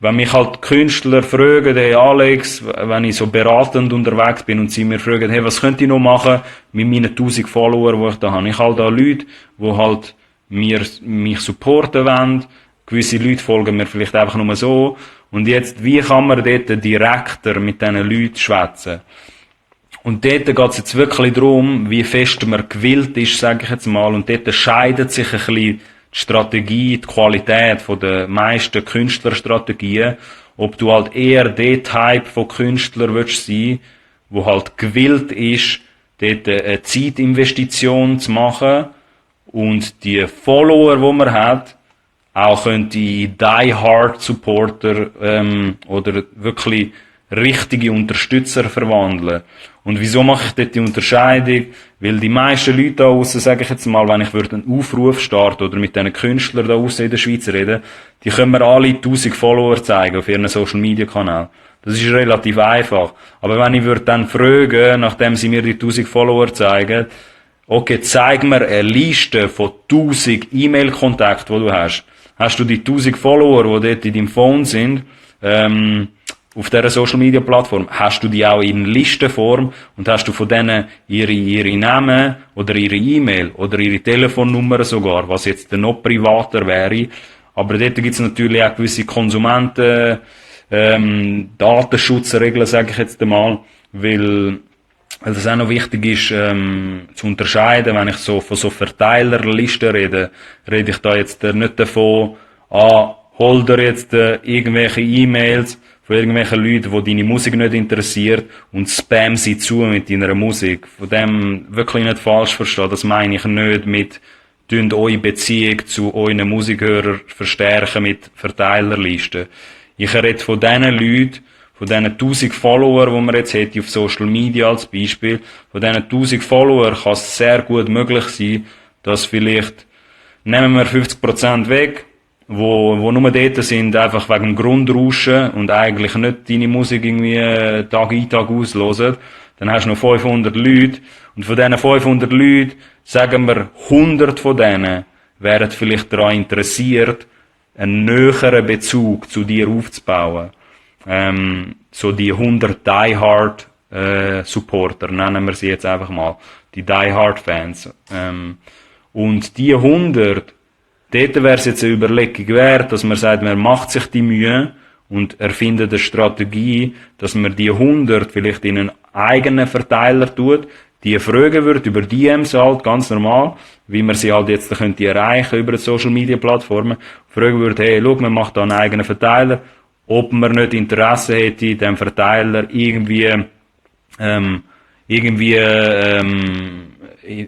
wenn mich halt Künstler fragen, hey Alex, wenn ich so beratend unterwegs bin und sie mir fragen, hey, was könnte ich noch machen mit meinen 1000 Follower, die ich da habe? Ich halt da Leute, die halt mich supporten wollen. Gewisse Leute folgen mir vielleicht einfach nur so. Und jetzt, wie kann man dort direkter mit diesen Leuten schwätzen? Und dort geht es jetzt wirklich darum, wie fest man gewillt ist, sage ich jetzt mal. Und dort scheidet sich ein bisschen die Strategie, die Qualität von den meisten Künstlerstrategien, ob du halt eher der Type von Künstler willst sein, wo halt gewillt ist, dort eine Zeitinvestition zu machen und die Follower, die man hat, auch könnte Die Hard Supporter oder wirklich richtige Unterstützer verwandeln. Und wieso mache ich dort die Unterscheidung? Weil die meisten Leute da draussen, sage ich jetzt mal, wenn ich einen Aufruf starte oder mit diesen Künstlern da draussen in der Schweiz reden, die können mir alle 1000 Follower zeigen auf ihren Social Media Kanal. Das ist relativ einfach. Aber wenn ich dann fragen, nachdem sie mir die 1000 Follower zeigen, okay, zeig mir eine Liste von 1000 E-Mail-Kontakten, die du hast. Hast du die 1000 Follower, die dort in deinem Phone sind, auf dieser Social Media Plattform, hast du die auch in Listenform und hast du von denen ihre Namen oder ihre E-Mail oder ihre Telefonnummer sogar, was jetzt noch privater wäre. Aber dort gibt es natürlich auch gewisse Konsumenten, Datenschutzregeln, sage ich jetzt einmal, weil das auch noch wichtig ist, zu unterscheiden, wenn ich so von so Verteilerlisten rede ich da jetzt nicht davon, hol dir jetzt irgendwelche E-Mails von irgendwelchen Leuten, die deine Musik nicht interessiert und spam sie zu mit deiner Musik. Von dem wirklich nicht falsch verstehen, das meine ich nicht mit eure Beziehung zu euren Musikhörern verstärken mit Verteilerlisten. Ich rede von diesen Leuten, von diesen 1000 Follower, die man jetzt hätte auf Social Media als Beispiel, von diesen 1000 Follower kann es sehr gut möglich sein, dass vielleicht, nehmen wir 50% weg, wo nur dort sind, einfach wegen dem Grundrauschen und eigentlich nicht deine Musik irgendwie Tag ein, Tag aus hören, dann hast du noch 500 Leute und von diesen 500 Leuten, sagen wir 100 von denen, wären vielleicht daran interessiert, einen näheren Bezug zu dir aufzubauen. So die 100 Die Hard Supporter, nennen wir sie jetzt einfach mal, die Die Hard Fans. Und die 100, dort wäre es jetzt eine Überlegung wert, dass man sagt, man macht sich die Mühe und erfindet eine Strategie, dass man die 100 vielleicht in einen eigenen Verteiler tut, die fragen wird über DMs halt, ganz normal, wie man sie halt jetzt könnte erreichen über die Social Media Plattformen, fragen würde, hey, schau, man macht da einen eigenen Verteiler, ob man nicht Interesse hätte, dem Verteiler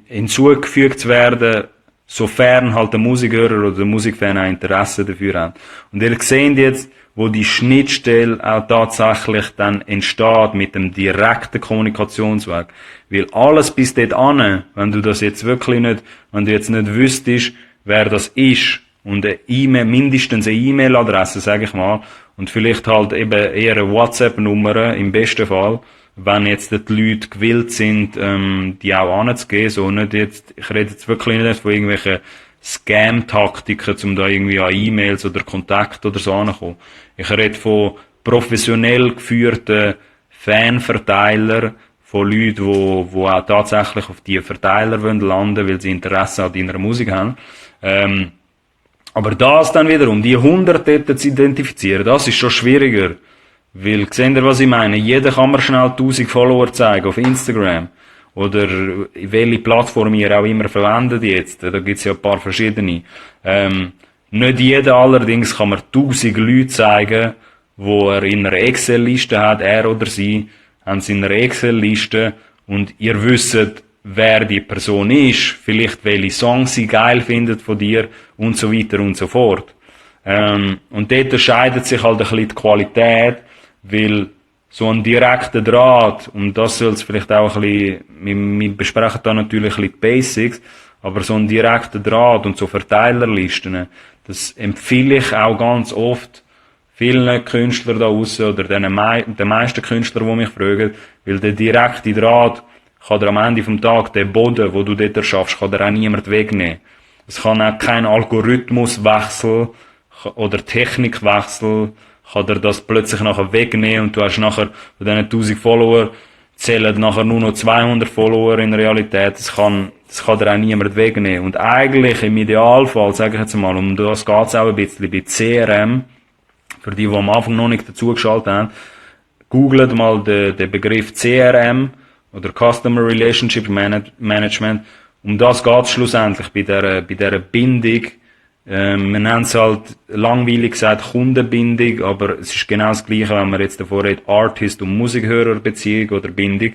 hinzugefügt zu werden, sofern halt der Musikhörer oder der Musikfan auch Interesse dafür hat. Und ihr seht jetzt, wo die Schnittstelle auch tatsächlich dann entsteht mit dem direkten Kommunikationsweg. Weil alles bis dort an, wenn du das jetzt wirklich nicht, wenn du jetzt nicht wüsstest, wer das ist, und eine E-Mail, mindestens eine E-Mail-Adresse, sage ich mal, und vielleicht halt eben eher eine WhatsApp-Nummer im besten Fall, wenn jetzt die Leute gewillt sind, die auch anzugeben, so nicht jetzt, ich rede jetzt wirklich nicht von irgendwelchen Scam-Taktiken, um da irgendwie an E-Mails oder Kontakt oder so anzukommen. Ich rede von professionell geführten Fanverteilern, von Leuten, die auch tatsächlich auf die Verteiler landen wollen, weil sie Interesse an deiner Musik haben. Aber das dann wiederum, die 100 dort zu identifizieren, das ist schon schwieriger. Weil, seht ihr, was ich meine? Jeder kann mir schnell 1000 Follower zeigen auf Instagram. Oder welche Plattform ihr auch immer verwendet jetzt. Da gibt's ja ein paar verschiedene. Nicht jeder allerdings kann mir 1000 Leute zeigen, wo er in einer Excel-Liste hat, er oder sie, haben sie in einer Excel-Liste und ihr wisst, wer die Person ist, vielleicht welche Songs sie geil findet von dir und so weiter und so fort. Und dort unterscheidet sich halt ein bisschen die Qualität, weil so ein direkter Draht, und das soll es vielleicht auch ein bisschen, wir besprechen da natürlich ein bisschen die Basics, aber so ein direkter Draht und so Verteilerlisten, das empfehle ich auch ganz oft vielen Künstlern da draussen oder den meisten Künstlern, die mich fragen, weil der direkte Draht kann dir am Ende vom Tag den Boden, wo du dort erschaffst, kann dir auch niemand wegnehmen. Es kann auch kein Algorithmuswechsel oder Technikwechsel kann dir das plötzlich nachher wegnehmen und du hast nachher von diesen 1000 Follower zählen nachher nur noch 200 Follower in Realität. Das kann dir auch niemand wegnehmen. Und eigentlich im Idealfall, sage ich jetzt mal, um das geht's auch ein bisschen bei CRM, für die am Anfang noch nicht dazugeschaltet haben, googelt mal den Begriff CRM oder Customer Relationship Management. Um das geht's schlussendlich bei dieser Bindung. Man nennt es halt langweilig gesagt Kundenbindung, aber es ist genau das Gleiche, wenn man jetzt davor redet, Artist- und Musikhörerbeziehung oder Bindung,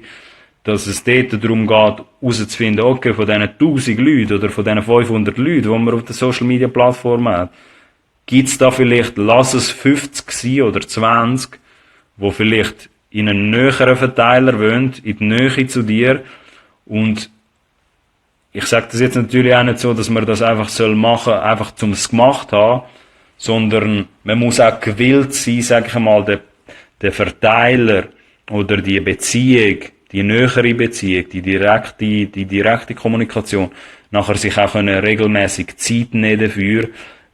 dass es dort darum geht, herauszufinden, okay, von diesen 1000 Leuten oder von diesen 500 Leuten, die man auf der Social Media Plattform hat, gibt's da vielleicht, lass es 50 sein oder 20, wo vielleicht in einen näheren Verteiler wohnen, in die Nähe zu dir. Und ich sage das jetzt natürlich auch nicht so, dass man das einfach machen soll, einfach zum es gemacht haben, sondern man muss auch gewillt sein, sage ich mal, der Verteiler oder die Beziehung, die nähere Beziehung, die direkte Kommunikation, nachher sich auch regelmäßig Zeit nehmen dafür,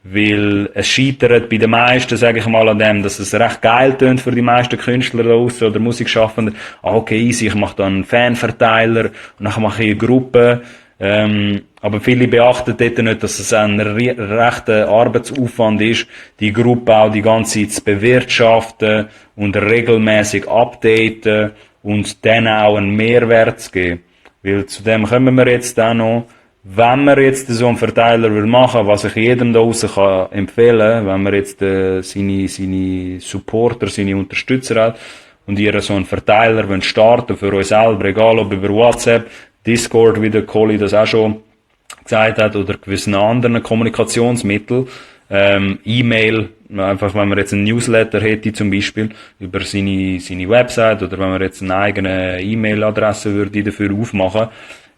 weil es scheitert bei den meisten, sage ich mal, an dem, dass es recht geil tönt für die meisten Künstler da draussen oder Musikschaffenden. Okay, easy, ich mache da einen Fanverteiler und dann mache ich eine Gruppe. Aber viele beachten dort nicht, dass es ein rechter Arbeitsaufwand ist, die Gruppe auch die ganze Zeit zu bewirtschaften und regelmäßig updaten und denen auch einen Mehrwert zu geben. Weil zu dem kommen wir jetzt auch noch. Wenn man jetzt so einen Verteiler machen will, was ich jedem da draussen kann empfehlen, wenn man jetzt seine Supporter, seine Unterstützer hat und ihr so einen Verteiler starten für euch selber, egal ob über WhatsApp, Discord, wie der Colli das auch schon gesagt hat, oder gewissen anderen Kommunikationsmittel, E-Mail, einfach wenn man jetzt einen Newsletter hätte zum Beispiel, über seine Website, oder wenn man jetzt eine eigene E-Mail-Adresse würde dafür aufmachen,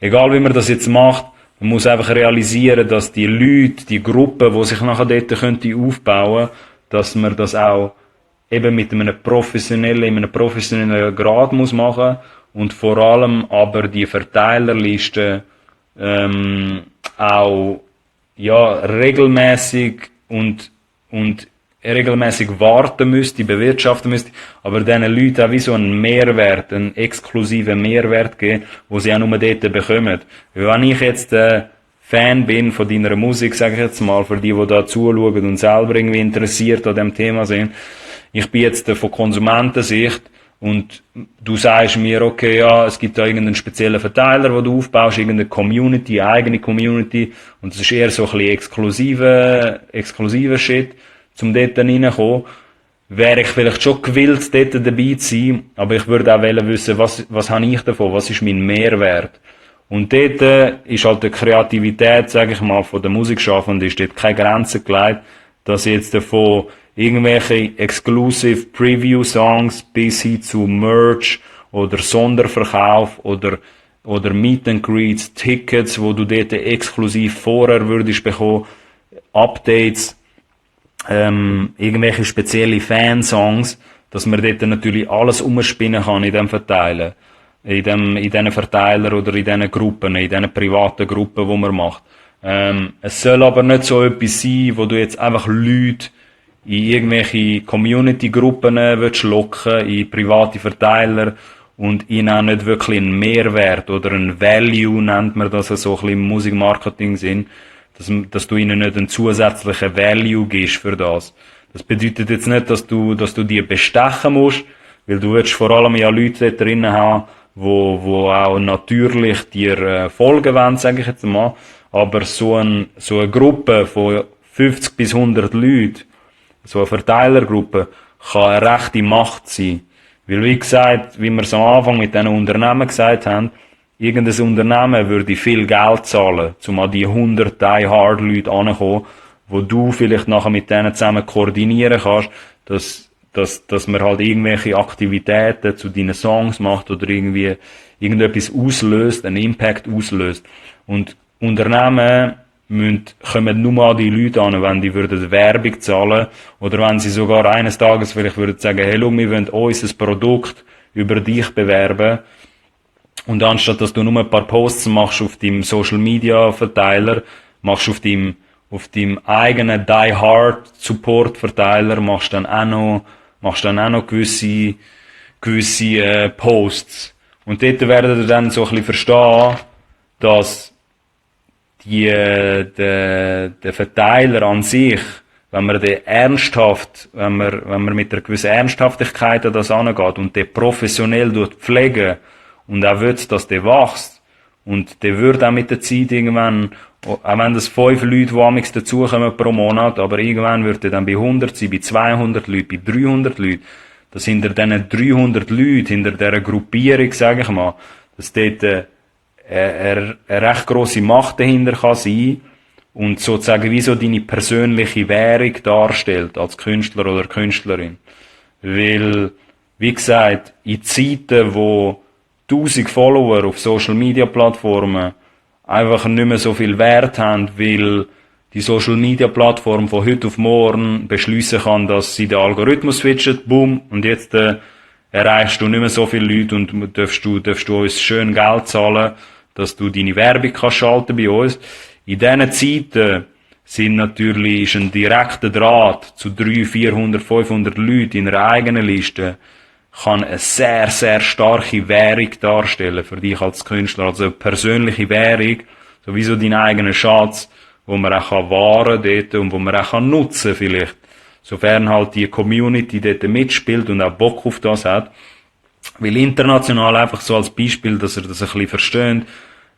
egal wie man das jetzt macht, man muss einfach realisieren, dass die Leute, die Gruppe, die sich nachher dort könnte aufbauen, dass man das auch eben mit in einem professionellen Grad muss machen und vor allem aber die Verteilerliste auch ja regelmäßig und regelmäßig warten müsste, bewirtschaften müsste, aber diesen Leuten auch wie so einen Mehrwert, einen exklusiven Mehrwert geben, wo sie auch nur dort bekommen. Weil wenn ich jetzt Fan bin von deiner Musik, sage ich jetzt mal, für die da zuschauen und selber irgendwie interessiert an dem Thema sind, ich bin jetzt von Konsumentensicht und du sagst mir, okay, ja, es gibt da irgendeinen speziellen Verteiler, den du aufbaust, irgendeine Community, eigene Community, und das ist eher so ein bisschen exklusiver Shit, zum dort reinkommen, wäre ich vielleicht schon gewillt, dort dabei zu sein, aber ich würde auch wissen, was habe ich davon, was ist mein Mehrwert? Und dort ist halt die Kreativität, sage ich mal, von der Musikschaffenden, ist dort keine Grenze gelegt, dass jetzt davon irgendwelche Exclusive Preview Songs bis hin zu Merch oder Sonderverkauf oder Meet and Greets, Tickets, wo du dort exklusiv vorher würdest bekommen, Updates, irgendwelche spezielle Fansongs, dass man dort natürlich alles umspinnen kann in dem Verteilen, in diesen Verteiler oder in diesen Gruppen, in diesen privaten Gruppen, wo man macht. Es soll aber nicht so etwas sein, wo du jetzt einfach Leute in irgendwelche Community-Gruppen willst locken, in private Verteiler und ihnen auch nicht wirklich einen Mehrwert oder einen Value, nennt man das so ein bisschen im Musikmarketing-Sinn, dass du ihnen nicht einen zusätzlichen Value gibst für das. Das bedeutet jetzt nicht, dass du die bestechen musst, weil du willst vor allem ja Leute da drinnen haben, wo auch natürlich dir folgen wollen, sage ich jetzt mal. Aber so eine Gruppe von 50 bis 100 Leuten, so eine Verteilergruppe, kann eine rechte Macht sein. Weil, wie gesagt, wie wir es am Anfang mit diesen Unternehmen gesagt haben, irgendein Unternehmen würde viel Geld zahlen, um an die 100 Die-Hard-Leute anzukommen, wo du vielleicht nachher mit denen zusammen koordinieren kannst, dass man halt irgendwelche Aktivitäten zu deinen Songs macht oder irgendwie irgendetwas auslöst, einen Impact auslöst. Und Unternehmen kommen nur an die Leute an, wenn die würden Werbung zahlen oder wenn sie sogar eines Tages vielleicht würden sagen, hey, schau, wir wollen unser Produkt über dich bewerben. Und anstatt dass du nur ein paar Posts machst auf deinem Social Media Verteiler, machst du auf deinem eigenen Die Hard Support Verteiler, machst dann auch noch gewisse Posts. Und dort werden wir dann so ein bisschen verstehen, dass der Verteiler an sich, wenn man den ernsthaft, wenn man mit einer gewissen Ernsthaftigkeit an das angeht und den professionell pflegen und auch will, dass der wächst und der wird auch mit der Zeit irgendwann, auch wenn das 5 Leute, die amigs dazukommen pro Monat, aber irgendwann wird er dann bei 100 sein, bei 200 Leuten, bei 300 Leuten, dass hinter diesen 300 Leuten, hinter dieser Gruppierung, sage ich mal, dass dort eine recht grosse Macht dahinter kann sein und sozusagen wie so deine persönliche Währung darstellt als Künstler oder Künstlerin. Weil, wie gesagt, in Zeiten, wo 1000 Follower auf Social Media Plattformen einfach nicht mehr so viel Wert haben, weil die Social Media Plattform von heute auf morgen beschließen kann, dass sie den Algorithmus switcht, boom, und jetzt erreichst du nicht mehr so viele Leute und darfst du uns schön Geld zahlen, dass du deine Werbung kannst schalten bei uns. In diesen Zeiten ist ein direkter Draht zu 300, 400, 500 Leuten in einer eigenen Liste kann eine sehr, sehr starke Währung darstellen für dich als Künstler. Also eine persönliche Währung, sowieso deinen eigenen Schatz, wo man auch wahren kann und wo man auch nutzen kann vielleicht. Sofern halt die Community dort mitspielt und auch Bock auf das hat. Weil international einfach so als Beispiel, dass ihr das ein bisschen versteht,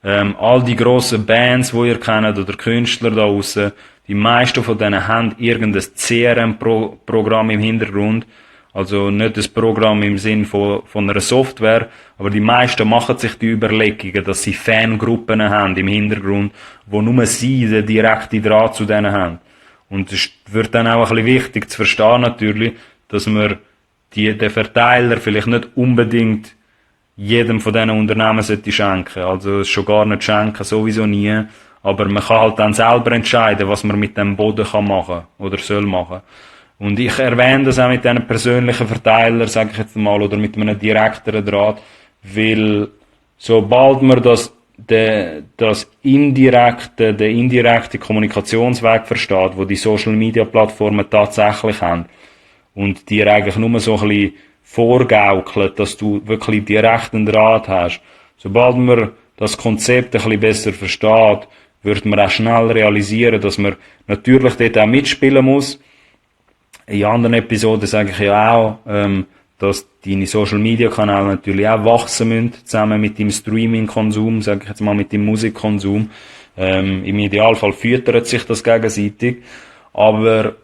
all die grossen Bands, die ihr kennt, oder Künstler da draussen, die meisten von denen haben irgendein CRM-Programm im Hintergrund. Also nicht das Programm im Sinn von einer Software, aber die meisten machen sich die Überlegungen, dass sie Fangruppen haben im Hintergrund, wo nur sie den direkten Draht zu denen haben. Und es wird dann auch ein bisschen wichtig zu verstehen natürlich, dass man den Verteiler vielleicht nicht unbedingt jedem von diesen Unternehmen sollte schenken. Also es schon gar nicht schenken, sowieso nie. Aber man kann halt dann selber entscheiden, was man mit dem Boden kann machen oder soll machen. Und ich erwähne das auch mit diesen persönlichen Verteilern, sage ich jetzt mal, oder mit einem direkteren Draht, weil sobald man der indirekte Kommunikationsweg versteht, wo die Social Media Plattformen tatsächlich haben. Und dir eigentlich nur so ein bisschen vorgaukelt, dass du wirklich direkten Draht hast. Sobald man das Konzept ein bisschen besser versteht, wird man auch schnell realisieren, dass man natürlich dort auch mitspielen muss. In anderen Episoden sage ich ja auch, dass deine Social Media Kanäle natürlich auch wachsen müssen, zusammen mit dem Streaming-Konsum, sage ich jetzt mal mit dem Musikkonsum. Im Idealfall füttert sich das gegenseitig. Aber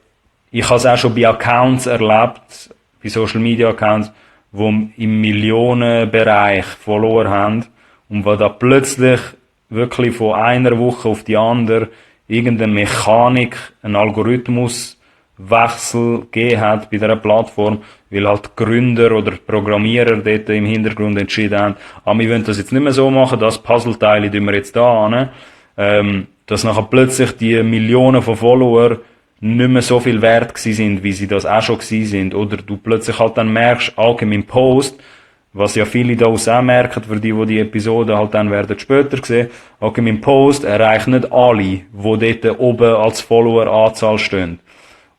ich habe es auch schon bei Accounts erlebt, bei Social Media Accounts, wo im Millionenbereich Follower haben und wo da plötzlich wirklich von einer Woche auf die andere irgendeine Mechanik, ein Algorithmuswechsel gegeben hat bei dieser Plattform, weil halt Gründer oder Programmierer dort im Hintergrund entschieden haben, wir wollen das jetzt nicht mehr so machen, das Puzzleteil tun wir jetzt da an, dass nachher plötzlich die Millionen von Follower nicht mehr so viel wert gewesen sind, wie sie das auch schon gewesen sind. Oder du plötzlich halt dann merkst, allgemein im Post, was ja viele da auch merken, für die Episode halt dann werden später sehen, allgemein im Post erreicht nicht alle, die dort oben als Follower-Anzahl stehen.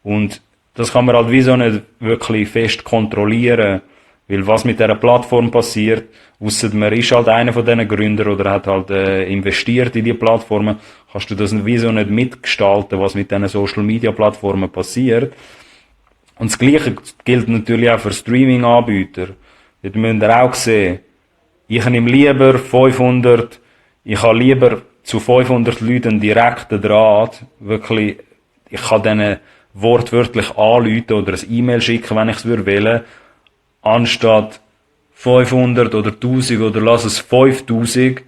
Und das kann man halt wie so nicht wirklich fest kontrollieren, weil was mit dieser Plattform passiert, ausser man ist halt einer von diesen Gründern oder hat halt investiert in die Plattformen, kannst du das wie so nicht mitgestalten, was mit diesen Social-Media-Plattformen passiert. Und das Gleiche gilt natürlich auch für Streaming-Anbieter. Dort müsst ihr auch sehen, ich nehme lieber 500, ich habe lieber zu 500 Leuten direkten Draht, wirklich, ich kann denen wortwörtlich anrufen oder ein E-Mail schicken, wenn ich es wählen, anstatt 500 oder 1000 oder lass es 5000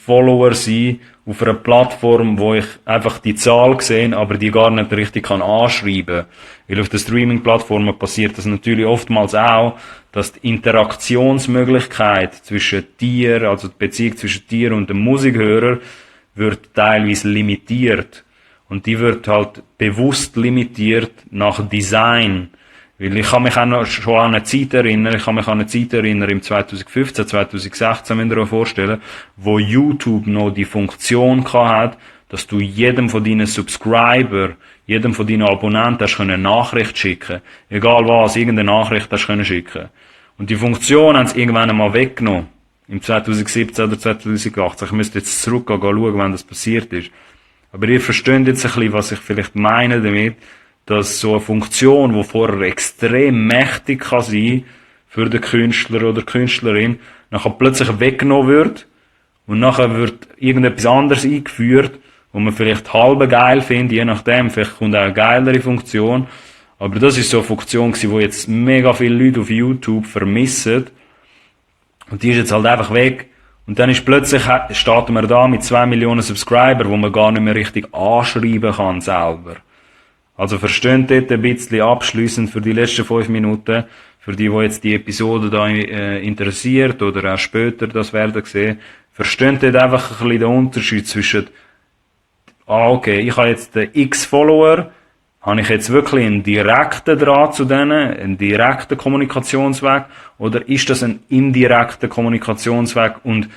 Follower sein auf einer Plattform, wo ich einfach die Zahl sehe, aber die gar nicht richtig kann anschreiben. Weil auf den Streaming-Plattformen passiert das natürlich oftmals auch, dass die Interaktionsmöglichkeit zwischen dir, also die Beziehung zwischen dir und dem Musikhörer, wird teilweise limitiert. Und die wird halt bewusst limitiert nach Design. Weil ich kann mich auch noch schon an eine Zeit erinnern, im 2015, 2016, wenn ihr euch vorstellen, wo YouTube noch die Funktion hat, dass du jedem von deinen Subscriber, jedem von deinen Abonnenten hast eine Nachricht schicken. Egal was, irgendeine Nachricht hast können schicken. Und die Funktion haben sie irgendwann einmal weggenommen. Im 2017 oder 2018. Ich müsste jetzt zurückgehen, schauen, wann das passiert ist. Aber ihr versteht jetzt ein bisschen, was ich vielleicht meine damit, dass so eine Funktion, die vorher extrem mächtig kann sein für den Künstler oder Künstlerin, nachher plötzlich weggenommen wird und nachher wird irgendetwas anderes eingeführt, wo man vielleicht halb geil findet, je nachdem, vielleicht kommt auch eine geilere Funktion. Aber das ist so eine Funktion gewesen, die jetzt mega viele Leute auf YouTube vermissen. Und die ist jetzt halt einfach weg. Und dann ist plötzlich, steht man da mit 2 Millionen Subscriber, wo man gar nicht mehr richtig anschreiben kann selber. Also versteht dort ein bisschen abschliessend für die letzten 5 Minuten, für die jetzt die Episode da interessiert oder auch später das werden sehen, versteht dort einfach ein bisschen den Unterschied zwischen, okay, ich habe jetzt den X Follower, habe ich jetzt wirklich einen direkten Draht zu denen, einen direkten Kommunikationsweg, oder ist das ein indirekter Kommunikationsweg und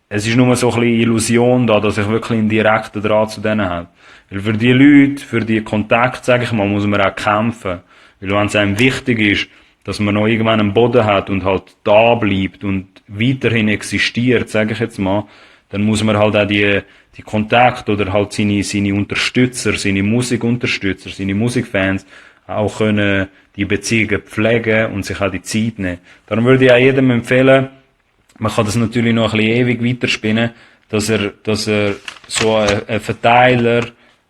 es ist nur so ein bisschen Illusion da, dass ich wirklich einen direkten Draht zu denen habe. Weil für die Leute, für die Kontakte, sage ich mal, muss man auch kämpfen. Weil wenn es einem wichtig ist, dass man noch irgendwann einen Boden hat und halt da bleibt und weiterhin existiert, sage ich jetzt mal, dann muss man halt auch die Kontakte oder halt seine Unterstützer, seine Musikunterstützer, seine Musikfans auch können die Beziehungen pflegen und sich auch die Zeit nehmen. Darum würde ich auch jedem empfehlen, man kann das natürlich noch ein bisschen ewig weiterspinnen, dass er so einen Verteiler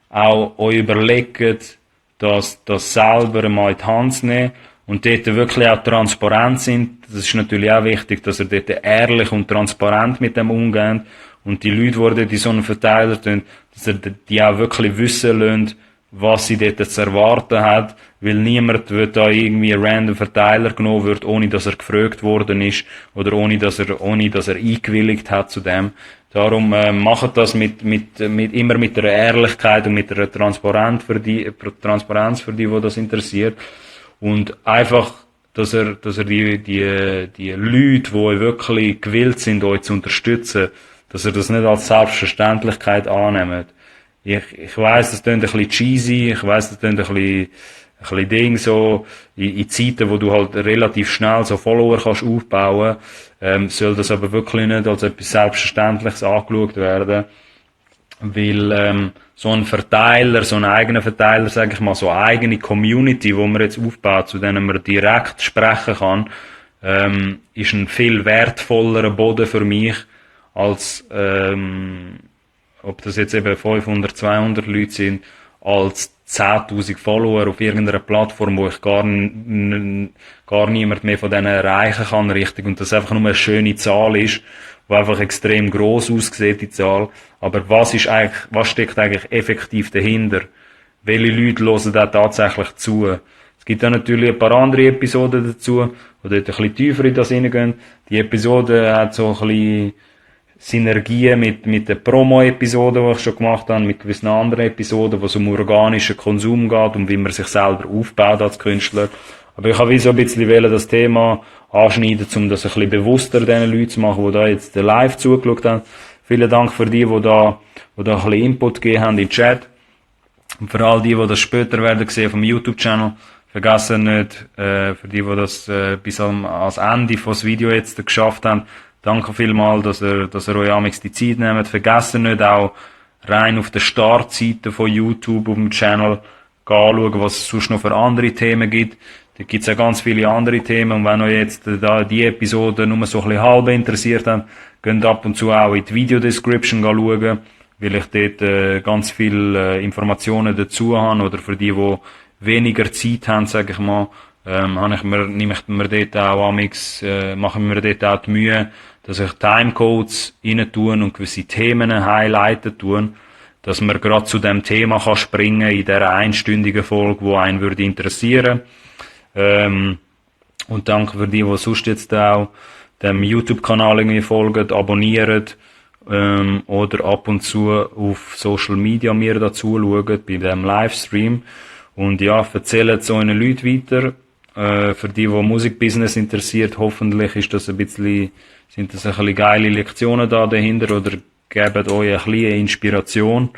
auch euch überlegt, das selber mal in die Hand zu nehmen und dort wirklich auch transparent sind. Das ist natürlich auch wichtig, dass ihr dort ehrlich und transparent mit dem umgeht und die Leute, die dort in so einen Verteiler tun, dass ihr die auch wirklich wissen lasst, was sie dort zu erwarten hat, weil niemand wird da irgendwie ein random Verteiler genommen wird, ohne dass er gefragt worden ist oder ohne dass er eingewilligt hat zu dem. Darum macht das immer mit der Ehrlichkeit und mit der Transparenz für die das interessiert und einfach dass er die Leute, die wirklich gewillt sind, euch zu unterstützen, dass er das nicht als Selbstverständlichkeit annimmt. Ich weiss, das klingt ein bisschen cheesy, ich weiss, das klingt ein bisschen Ding so, in Zeiten, wo du halt relativ schnell so Follower kannst aufbauen, soll das aber wirklich nicht als etwas Selbstverständliches angeschaut werden. Weil so ein Verteiler, so ein eigener Verteiler, sage ich mal, so eine eigene Community, wo man jetzt aufbaut, zu denen man direkt sprechen kann, ist ein viel wertvollerer Boden für mich, als ob das jetzt eben 500, 200 Leute sind, als 10.000 Follower auf irgendeiner Plattform, wo ich gar niemand mehr von denen erreichen kann, richtig, und das einfach nur eine schöne Zahl ist, die einfach extrem gross aussieht, die Zahl. Aber was steckt eigentlich effektiv dahinter? Welche Leute hören da tatsächlich zu? Es gibt dann natürlich ein paar andere Episoden dazu, die dort ein bisschen tiefer in das hineingehen. Die Episode hat so ein bisschen Synergien mit den Promo-Episoden, die ich schon gemacht habe, mit gewissen anderen Episoden, wo es um organischen Konsum geht und wie man sich selber aufbaut als Künstler. Aber ich habe wie so ein bisschen das Thema anschneiden, um das ein bisschen bewusster den Leuten zu machen, die da jetzt live zugeschaut haben. Vielen Dank für die da ein bisschen Input gegeben haben in den Chat. Und für all die das später werden sehen vom YouTube-Channel. Vergessen nicht, für die das bis ans Ende des Videos jetzt geschafft haben, danke vielmals, dass ihr euch amigs die Zeit nehmt. Vergessen nicht auch rein auf der Startseite von YouTube auf dem Channel anschauen, was es sonst noch für andere Themen gibt. Da gibt es ja ganz viele andere Themen, und wenn euch jetzt da die Episode nur so ein bisschen halb interessiert haben, könnt ab und zu auch in die Video-Description schauen, weil ich dort ganz viele Informationen dazu habe, oder für die weniger Zeit haben, sage ich mal, nehme ich mir dort auch mache ich mir dort auch die Mühe, dass ich Timecodes rein tun und gewisse Themen highlighten tun, dass man gerade zu dem Thema kann springen in dieser einstündigen Folge, die einen würde interessieren. Und danke für die sonst jetzt auch dem YouTube-Kanal irgendwie folgen, abonnieren, oder ab und zu auf Social Media mir dazu schauen, bei dem Livestream. Und ja, erzählt so einen Leuten weiter. Für die Musikbusiness interessiert, hoffentlich sind das ein bisschen geile Lektionen da dahinter, oder geben euch ein bisschen Inspiration,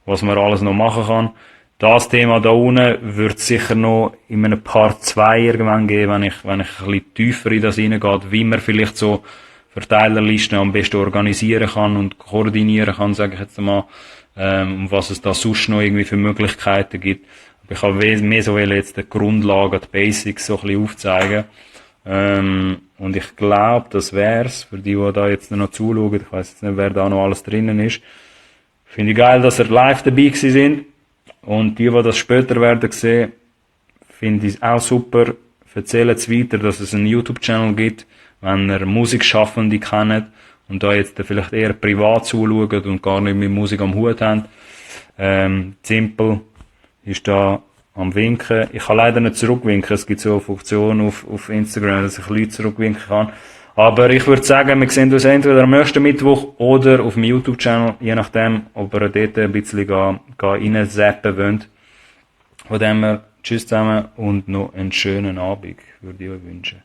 was man alles noch machen kann. Das Thema da unten wird sicher noch in einem Part 2 irgendwann geben, wenn ich ein bisschen tiefer in das hineingehe, wie man vielleicht so Verteilerlisten am besten organisieren kann und koordinieren kann, sage ich jetzt mal, was es da sonst noch irgendwie für Möglichkeiten gibt. Aber ich habe mehr so jetzt die Grundlagen, die Basics so ein bisschen aufzeigen. Und ich glaube, das wär's für die da jetzt noch zuschauen. Ich weiß jetzt nicht, wer da noch alles drinnen ist. Finde ich geil, dass ihr live dabei gewesen sind. Und die das später werden sehen, finde ich auch super. Erzählt es weiter, dass es einen YouTube-Channel gibt, wenn ihr Musikschaffende kennt und da jetzt vielleicht eher privat zuschaut und gar nicht mit Musik am Hut habt. Simple ist da am Winken. Ich kann leider nicht zurückwinken. Es gibt so eine Funktion auf Instagram, dass ich Leute zurückwinken kann. Aber ich würde sagen, wir sehen uns entweder am nächsten Mittwoch oder auf dem YouTube-Channel, je nachdem, ob ihr dort ein bisschen reinzappen wollt. Von dem her, tschüss zusammen und noch einen schönen Abend, würde ich euch wünschen.